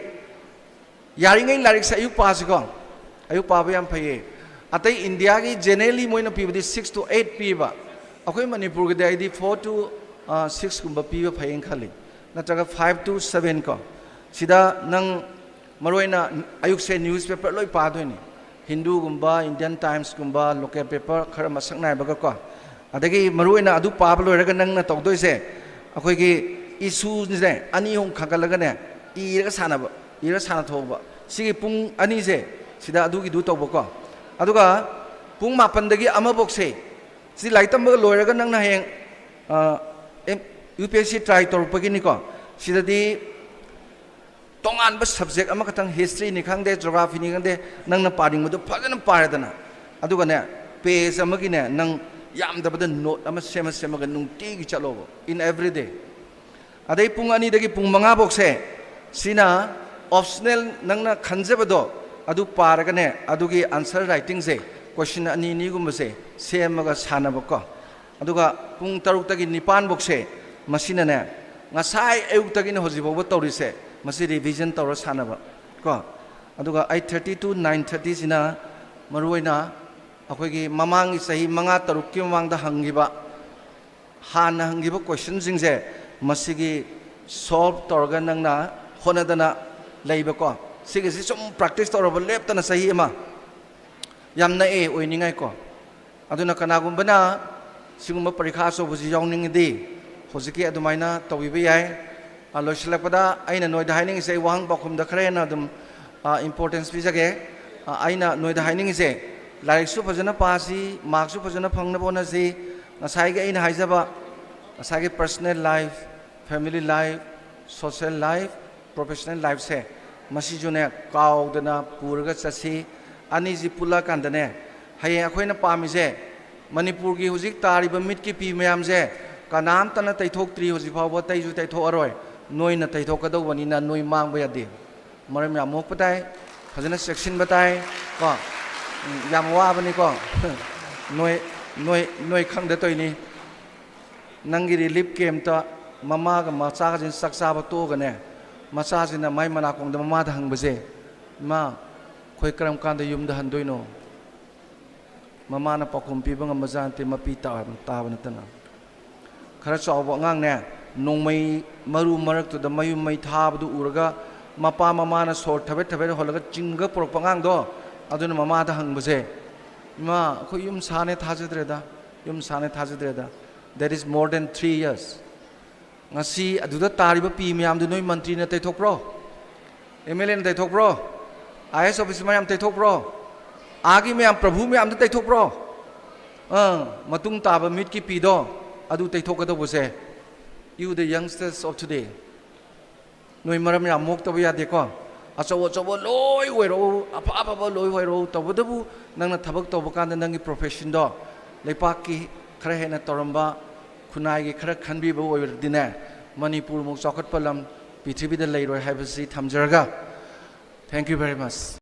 ꯌꯥꯔꯤꯉꯩ ꯂꯥꯏꯔꯤꯛꯁꯦ ꯑꯌꯨꯛ ꯄꯥꯁꯤꯀꯣ꯫ ꯑꯌꯨꯛ ꯄꯥꯕ ꯌꯥꯝ ꯐꯩꯌꯦ꯫ ꯑꯇꯩ ꯏꯟꯗꯤꯌꯥꯒꯤ generally ꯃꯣꯏꯅ ꯄꯤꯕꯗꯤ six to eight ꯄꯤꯕ꯫ ꯑꯩꯈꯣꯏ ꯃꯅꯤꯄꯨꯔꯒꯤꯗꯤ ꯑꯩꯗꯤ four to, ꯑ, six ꯀꯨꯝꯕ ꯄꯤꯕ ꯐꯩꯌꯦꯅ ꯈꯜꯂꯤ꯫ ꯅꯠꯇ꯭ꯔꯒ five to seven ꯀꯣ꯫ ꯁꯤꯗ ꯅꯪ ꯃꯔꯨꯑꯣꯏꯅ ꯑꯌꯨꯛꯁꯦ ꯅ꯭ꯌꯨꯁ ꯄꯦꯄꯔ ꯂꯣꯏ ꯄꯥꯗꯣꯏꯅꯤ꯫ ꯍꯤꯟꯗꯨꯒꯨꯝꯕ, ꯏꯟꯗꯤꯌꯟ ꯇꯥꯏꯝꯁꯀꯨꯝꯕ, ꯂꯣꯀꯦꯜ ꯄꯦꯄꯔ ꯈꯔ ꯃꯁꯛ ꯅꯥꯏꯕꯒꯀꯣ꯫ ꯑꯗꯒꯤ ꯃꯔꯨꯑꯣꯏꯅ ꯑꯗꯨ ꯄꯥꯕ ꯂꯣꯏꯔꯒ ꯅꯪꯅ ꯇꯧꯗꯣꯏꯁꯦ, ꯑꯩꯈꯣꯏꯒꯤ ꯏꯁꯨꯁꯦ ꯑꯅꯤ ꯑꯍꯨꯝ ꯈꯟꯒꯠꯂꯒꯅꯦ, ꯏꯔꯒ ꯁꯥꯟꯅꯕ, ꯏꯔꯒ ꯁꯥꯟꯅꯊꯣꯛꯑꯕ꯫ ꯁꯤꯒꯤ ꯄꯨꯡ ꯑꯅꯤꯁꯦ ꯁꯤꯗ ꯑꯗꯨꯒꯤꯗꯨ ꯇꯧꯕꯀꯣ꯫ ꯑꯗꯨꯒ ꯄꯨꯡ ꯃꯥꯄꯟꯗꯒꯤ ꯑꯃꯕꯣꯛꯁꯦ ꯁꯤ ꯂꯥꯏꯔꯤꯛ ꯇꯝꯕꯒ ꯂꯣꯏꯔꯒ ꯅꯪꯅ ꯍꯌꯦꯡ U P S C try ꯇꯧꯔꯛꯄꯒꯤꯅꯤꯀꯣ꯫ ꯁꯤꯗꯗꯤ ꯇꯣꯉꯥꯟꯕ ꯁꯕꯖꯦꯛ ꯑꯃꯈꯛꯇꯪ, ꯍꯤꯁꯇ꯭ꯔꯤꯅꯤ ꯈꯪꯗꯦ, ꯖꯣꯒ꯭ꯔꯥꯐꯤꯅꯤ ꯈꯪꯗꯦ, ꯅꯪꯅ ꯄꯥꯅꯤꯡꯕꯗꯣ ꯐꯖꯅ ꯄꯥꯔꯦꯗꯅ, ꯑꯗꯨꯒꯅꯦ, ꯄꯦꯖ ꯑꯃꯒꯤꯅꯦ, ꯅꯪ ꯌꯥꯝꯗꯕꯗ ꯅꯣꯠ ꯑꯃ ꯁꯦꯝꯃ ꯁꯦꯝꯃꯒ ꯅꯨꯡꯇꯤꯒꯤ ꯆꯠꯂꯣꯕ, in every day꯫ ꯑꯗꯩ ꯄꯨꯡ ꯑꯅꯤꯗꯒꯤ ꯄꯨꯡ ꯃꯉꯥ ꯐꯥꯎꯁꯦ, ꯁꯤꯅ ꯑꯣꯞꯁꯅꯦꯜ, ꯅꯪꯅ ꯈꯟꯖꯕꯗꯣ ꯑꯗꯨ ꯄꯥꯔꯒꯅꯦ, ꯑꯗꯨꯒꯤ ꯑꯟꯁꯔ ꯔꯥꯏꯇꯤꯡꯁꯦ, ꯀꯣꯏꯁꯟ ꯑꯅꯤ ꯑꯅꯤꯒꯨꯝꯕꯁꯦ ꯁꯦꯝꯃꯒ ꯁꯥꯟꯅꯕꯀꯣ꯫ ꯑꯗꯨꯒ ꯄꯨꯡ ꯇꯔꯨꯛꯇꯒꯤ ꯅꯤꯄꯥꯟ ꯐꯥꯎꯁꯦ, ꯃꯁꯤꯅꯅꯦ, ꯉꯁꯥꯏ ꯑꯌꯨꯛꯇꯒꯤꯅ ꯍꯧꯖꯤꯛ ꯐꯥꯎꯕ ꯇꯧꯔꯤꯁꯦ, ꯃꯁꯤ ꯔꯤꯚꯤꯖꯟ ꯇꯧꯔ ꯁꯥꯟꯅꯕ ꯀꯣ꯫ ꯑꯗꯨꯒ eight thirty to nine thirty ꯁꯤꯅ ꯃꯔꯨꯑꯣꯏꯅ ꯑꯩꯈꯣꯏꯒꯤ ꯃꯃꯥꯡꯒꯤ ꯆꯍꯤ ꯃꯉꯥ ꯇꯔꯨꯛꯀꯤ ꯃꯃꯥꯡꯗ ꯍꯪꯈꯤꯕ, ꯍꯥꯟꯅ ꯍꯪꯈꯤꯕ ꯀꯣꯏꯁꯟꯁꯤꯡꯁꯦ, ꯃꯁꯤꯒꯤ ꯁꯣꯜꯕ ꯇꯧꯔꯒ ꯅꯪꯅ ꯍꯣꯠꯅꯗꯅ ꯂꯩꯕꯀꯣ꯫ ꯁꯤꯒꯤꯁꯤ ꯁꯨꯝ ꯄ꯭ꯔꯦꯛꯇꯤꯁ ꯇꯧꯔꯕ ꯂꯦꯞꯇꯅ ꯆꯍꯤ ꯑꯃ, ꯌꯥꯝ ꯅꯛꯑꯦ ꯑꯣꯏꯅꯤꯡꯉꯥꯏꯀꯣ꯫ ꯑꯗꯨꯅ ꯀꯅꯥꯒꯨꯝꯕꯅ ꯁꯤꯒꯨꯝꯕ ꯄꯔꯤꯈꯥ ꯑꯆꯧꯕꯁꯤ ꯌꯥꯎꯅꯤꯡꯉꯗꯤ ꯍꯧꯖꯤꯛꯀꯤ ꯑꯗꯨꯃꯥꯏꯅ ꯇꯧꯕꯤꯕ ꯌꯥꯏ꯫ ꯑ, ꯂꯣꯏꯁꯤꯜꯂꯛꯄꯗ ꯑꯩꯅ ꯅꯣꯏꯗ ꯍꯥꯏꯅꯤꯡꯉꯤꯁꯦ, ꯑꯩ ꯋꯥꯍꯪ ꯄꯥꯎꯈꯨꯝꯗ ꯈꯔ ꯍꯦꯟꯅ ꯑꯗꯨꯝ, ꯑ, ꯏꯝꯄꯣꯔꯇꯦꯟꯁ ꯄꯤꯖꯒꯦ꯫ ꯑ, ꯑꯩꯅ ꯅꯣꯏꯗ ꯍꯥꯏꯅꯤꯡꯉꯤꯁꯦ, ꯂꯥꯏꯔꯤꯛꯁꯨ ꯐꯖꯅ ꯄꯥꯁꯤ, ꯃꯥꯔꯛꯁꯨ ꯐꯖꯅ ꯐꯪꯅꯕ ꯍꯣꯠꯅꯁꯤ꯫ ꯉꯁꯥꯏꯒꯤ ꯑꯩꯅ ꯍꯥꯏꯖꯕ, ꯉꯁꯥꯏꯒꯤ personal life, family life, social life, professional ꯂꯥꯏꯐꯁꯦ, ꯃꯁꯤꯁꯨꯅꯦ, ꯀꯥꯎꯗꯅ ꯄꯨꯔꯒ ꯆꯠꯁꯤ꯫ ꯑꯅꯤꯁꯤ ꯄꯨꯜꯂꯛꯑꯀꯥꯟꯗꯅꯦ, ꯍꯌꯦꯡ ꯑꯩꯈꯣꯏꯅ ꯄꯥꯝꯃꯤꯁꯦ, ꯃꯅꯤꯄꯨꯔꯒꯤ ꯍꯧꯖꯤꯛ ꯇꯥꯔꯤꯕ ꯃꯤꯠꯀꯤ ꯄꯤ ꯃꯌꯥꯝꯁꯦ ꯀꯅꯥꯝꯇꯅ ꯇꯩꯊꯣꯛꯇ꯭ꯔꯤ, ꯍꯧꯖꯤꯛ ꯐꯥꯎꯕ ꯇꯩꯁꯨ ꯇꯩꯊꯣꯛꯑꯔꯣꯏ꯫ ꯅꯣꯏꯅ ꯇꯩꯊꯣꯛꯀꯗꯧꯕꯅꯤꯅ ꯅꯣꯏ ꯃꯥꯡꯕ ꯌꯥꯗꯦ꯫ ꯃꯔꯝ ꯌꯥꯝ ꯃꯣꯛꯄ ꯇꯥꯏ, ꯐꯖꯅ ꯆꯦꯛꯁꯤꯟꯕ ꯇꯥꯏ ꯀꯣ꯫ ꯎꯝ, ꯌꯥꯝ ꯋꯥꯕꯅꯤꯀꯣ꯫ ꯅꯣꯏ, ꯅꯣꯏ, ꯅꯣꯏ ꯈꯪꯗ ꯇꯧꯏꯅꯤ꯫ ꯅꯪꯒꯤ ꯔꯤꯂꯤꯐ ꯀꯦꯝꯞꯇ ꯃꯃꯥꯒ ꯃꯆꯥꯒꯁꯤꯅ ꯆꯥꯛ ꯆꯥꯕ ꯇꯣꯛꯑꯒꯅꯦ, ꯃꯆꯥꯁꯤꯅ ꯃꯥꯏ ꯃꯅꯥꯀꯣꯡꯗ ꯃꯃꯥꯗ ꯍꯪꯕꯁꯦ, "ꯏꯃꯥ, ꯑꯩꯈꯣꯏ ꯀꯔꯝ ꯀꯥꯟꯗ ꯌꯨꯝꯗ ꯍꯟꯗꯣꯏꯅꯣ?" ꯃꯃꯥꯅ ꯄꯥꯎꯈꯨꯝ ꯄꯤꯕ ꯉꯝꯕꯖꯥꯠ ꯅꯠꯇꯦ, ꯃꯄꯤ ꯇꯥꯕ, ꯇꯥꯕ ꯅꯠꯇꯅ꯫ ꯈꯔ ꯆꯥꯎꯕ ꯑꯉꯥꯡꯅꯦ, ꯅꯣꯡꯃꯩ ꯃꯔꯨ ꯃꯔꯛꯇꯨꯗ ꯃꯌꯨꯝ ꯃꯩ ꯊꯥꯕꯗꯨ ꯎꯔꯒ ꯃꯄꯥ ꯃꯃꯥꯅ ꯁꯣꯔ ꯊꯕꯦꯠ ꯊꯕꯦꯠ ꯍꯣꯜꯂꯒ ꯆꯤꯡꯉꯒ ꯄꯨꯔꯛꯄ ꯑꯉꯥꯡꯗꯣ, ꯑꯗꯨꯅ ꯃꯃꯥꯗ ꯍꯪꯕꯁꯦ, "ꯏꯃꯥ, ꯑꯩꯈꯣꯏ ꯌꯨꯝ ꯁꯥꯅꯦ ꯊꯥꯖꯗ꯭ꯔꯦꯗ, ꯌꯨꯝ ꯁꯥꯅꯦ ꯊꯥꯖꯗ꯭ꯔꯦꯗ꯫ That is more than three years." ꯉꯁꯤ ꯑꯗꯨꯗ ꯇꯥꯔꯤꯕ ꯄꯤ ꯃꯌꯥꯝꯗꯨ ꯅꯣꯏ ꯃꯟꯇ꯭ꯔꯤꯅ ꯇꯩꯊꯣꯛꯄ꯭ꯔꯣ? ꯑꯦꯝ ꯑꯦꯜ ꯑꯦꯅ ꯇꯩꯊꯣꯛꯄ꯭ꯔꯣ? ꯑꯥꯏ ꯑꯦꯁ ꯑꯣꯐꯤꯁꯔ ꯃꯌꯥꯝ ꯇꯩꯊꯣꯛꯄ꯭ꯔꯣ? ꯑꯥꯒꯤ ꯃꯌꯥꯝ ꯄ꯭ꯔꯚꯨ ꯃꯌꯥꯝꯗꯨ ꯇꯩꯊꯣꯛꯄ꯭ꯔꯣ? ꯑꯥ, ꯃꯇꯨꯡ ꯇꯥꯕ ꯃꯤꯠꯀꯤ ꯄꯤꯗꯣ ꯑꯗꯨ ꯇꯩꯊꯣꯛꯀꯗꯧꯕꯁꯦ, you the youngsters of today, ꯅꯣꯏ ꯃꯔꯝ ꯌꯥꯝ ꯃꯣꯛꯇꯕ ꯌꯥꯗꯦꯀꯣ꯫ ꯑꯆꯧ ꯑꯆꯧꯕ ꯂꯣꯏ ꯑꯣꯏꯔꯛꯎ, ꯑꯐ ꯑꯐꯕ ꯂꯣꯏ ꯑꯣꯏꯔꯛꯎ꯫ ꯇꯧꯕꯇꯕꯨ ꯅꯪꯅ ꯊꯕꯛ ꯇꯧꯕ ꯀꯥꯟꯗ ꯅꯪꯒꯤ professionꯗꯣ ꯂꯩꯄꯥꯛꯀꯤ ꯈꯔ ꯍꯦꯟꯅ ꯇꯧꯔꯝꯕ, ꯈꯨꯟꯅꯥꯏꯒꯤ ꯈꯔ ꯈꯟꯕꯤꯕ ꯑꯣꯏꯔꯗꯤꯅꯦ, ꯃꯅꯤꯄꯨꯔꯃꯨꯛ ꯆꯥꯎꯈꯠꯄ ꯂꯝ ꯄ꯭ꯔꯤꯊꯤꯕꯤꯗ ꯂꯩꯔꯣꯏ ꯍꯥꯏꯕꯁꯤ ꯊꯝꯖꯔꯒ, thank you very much꯫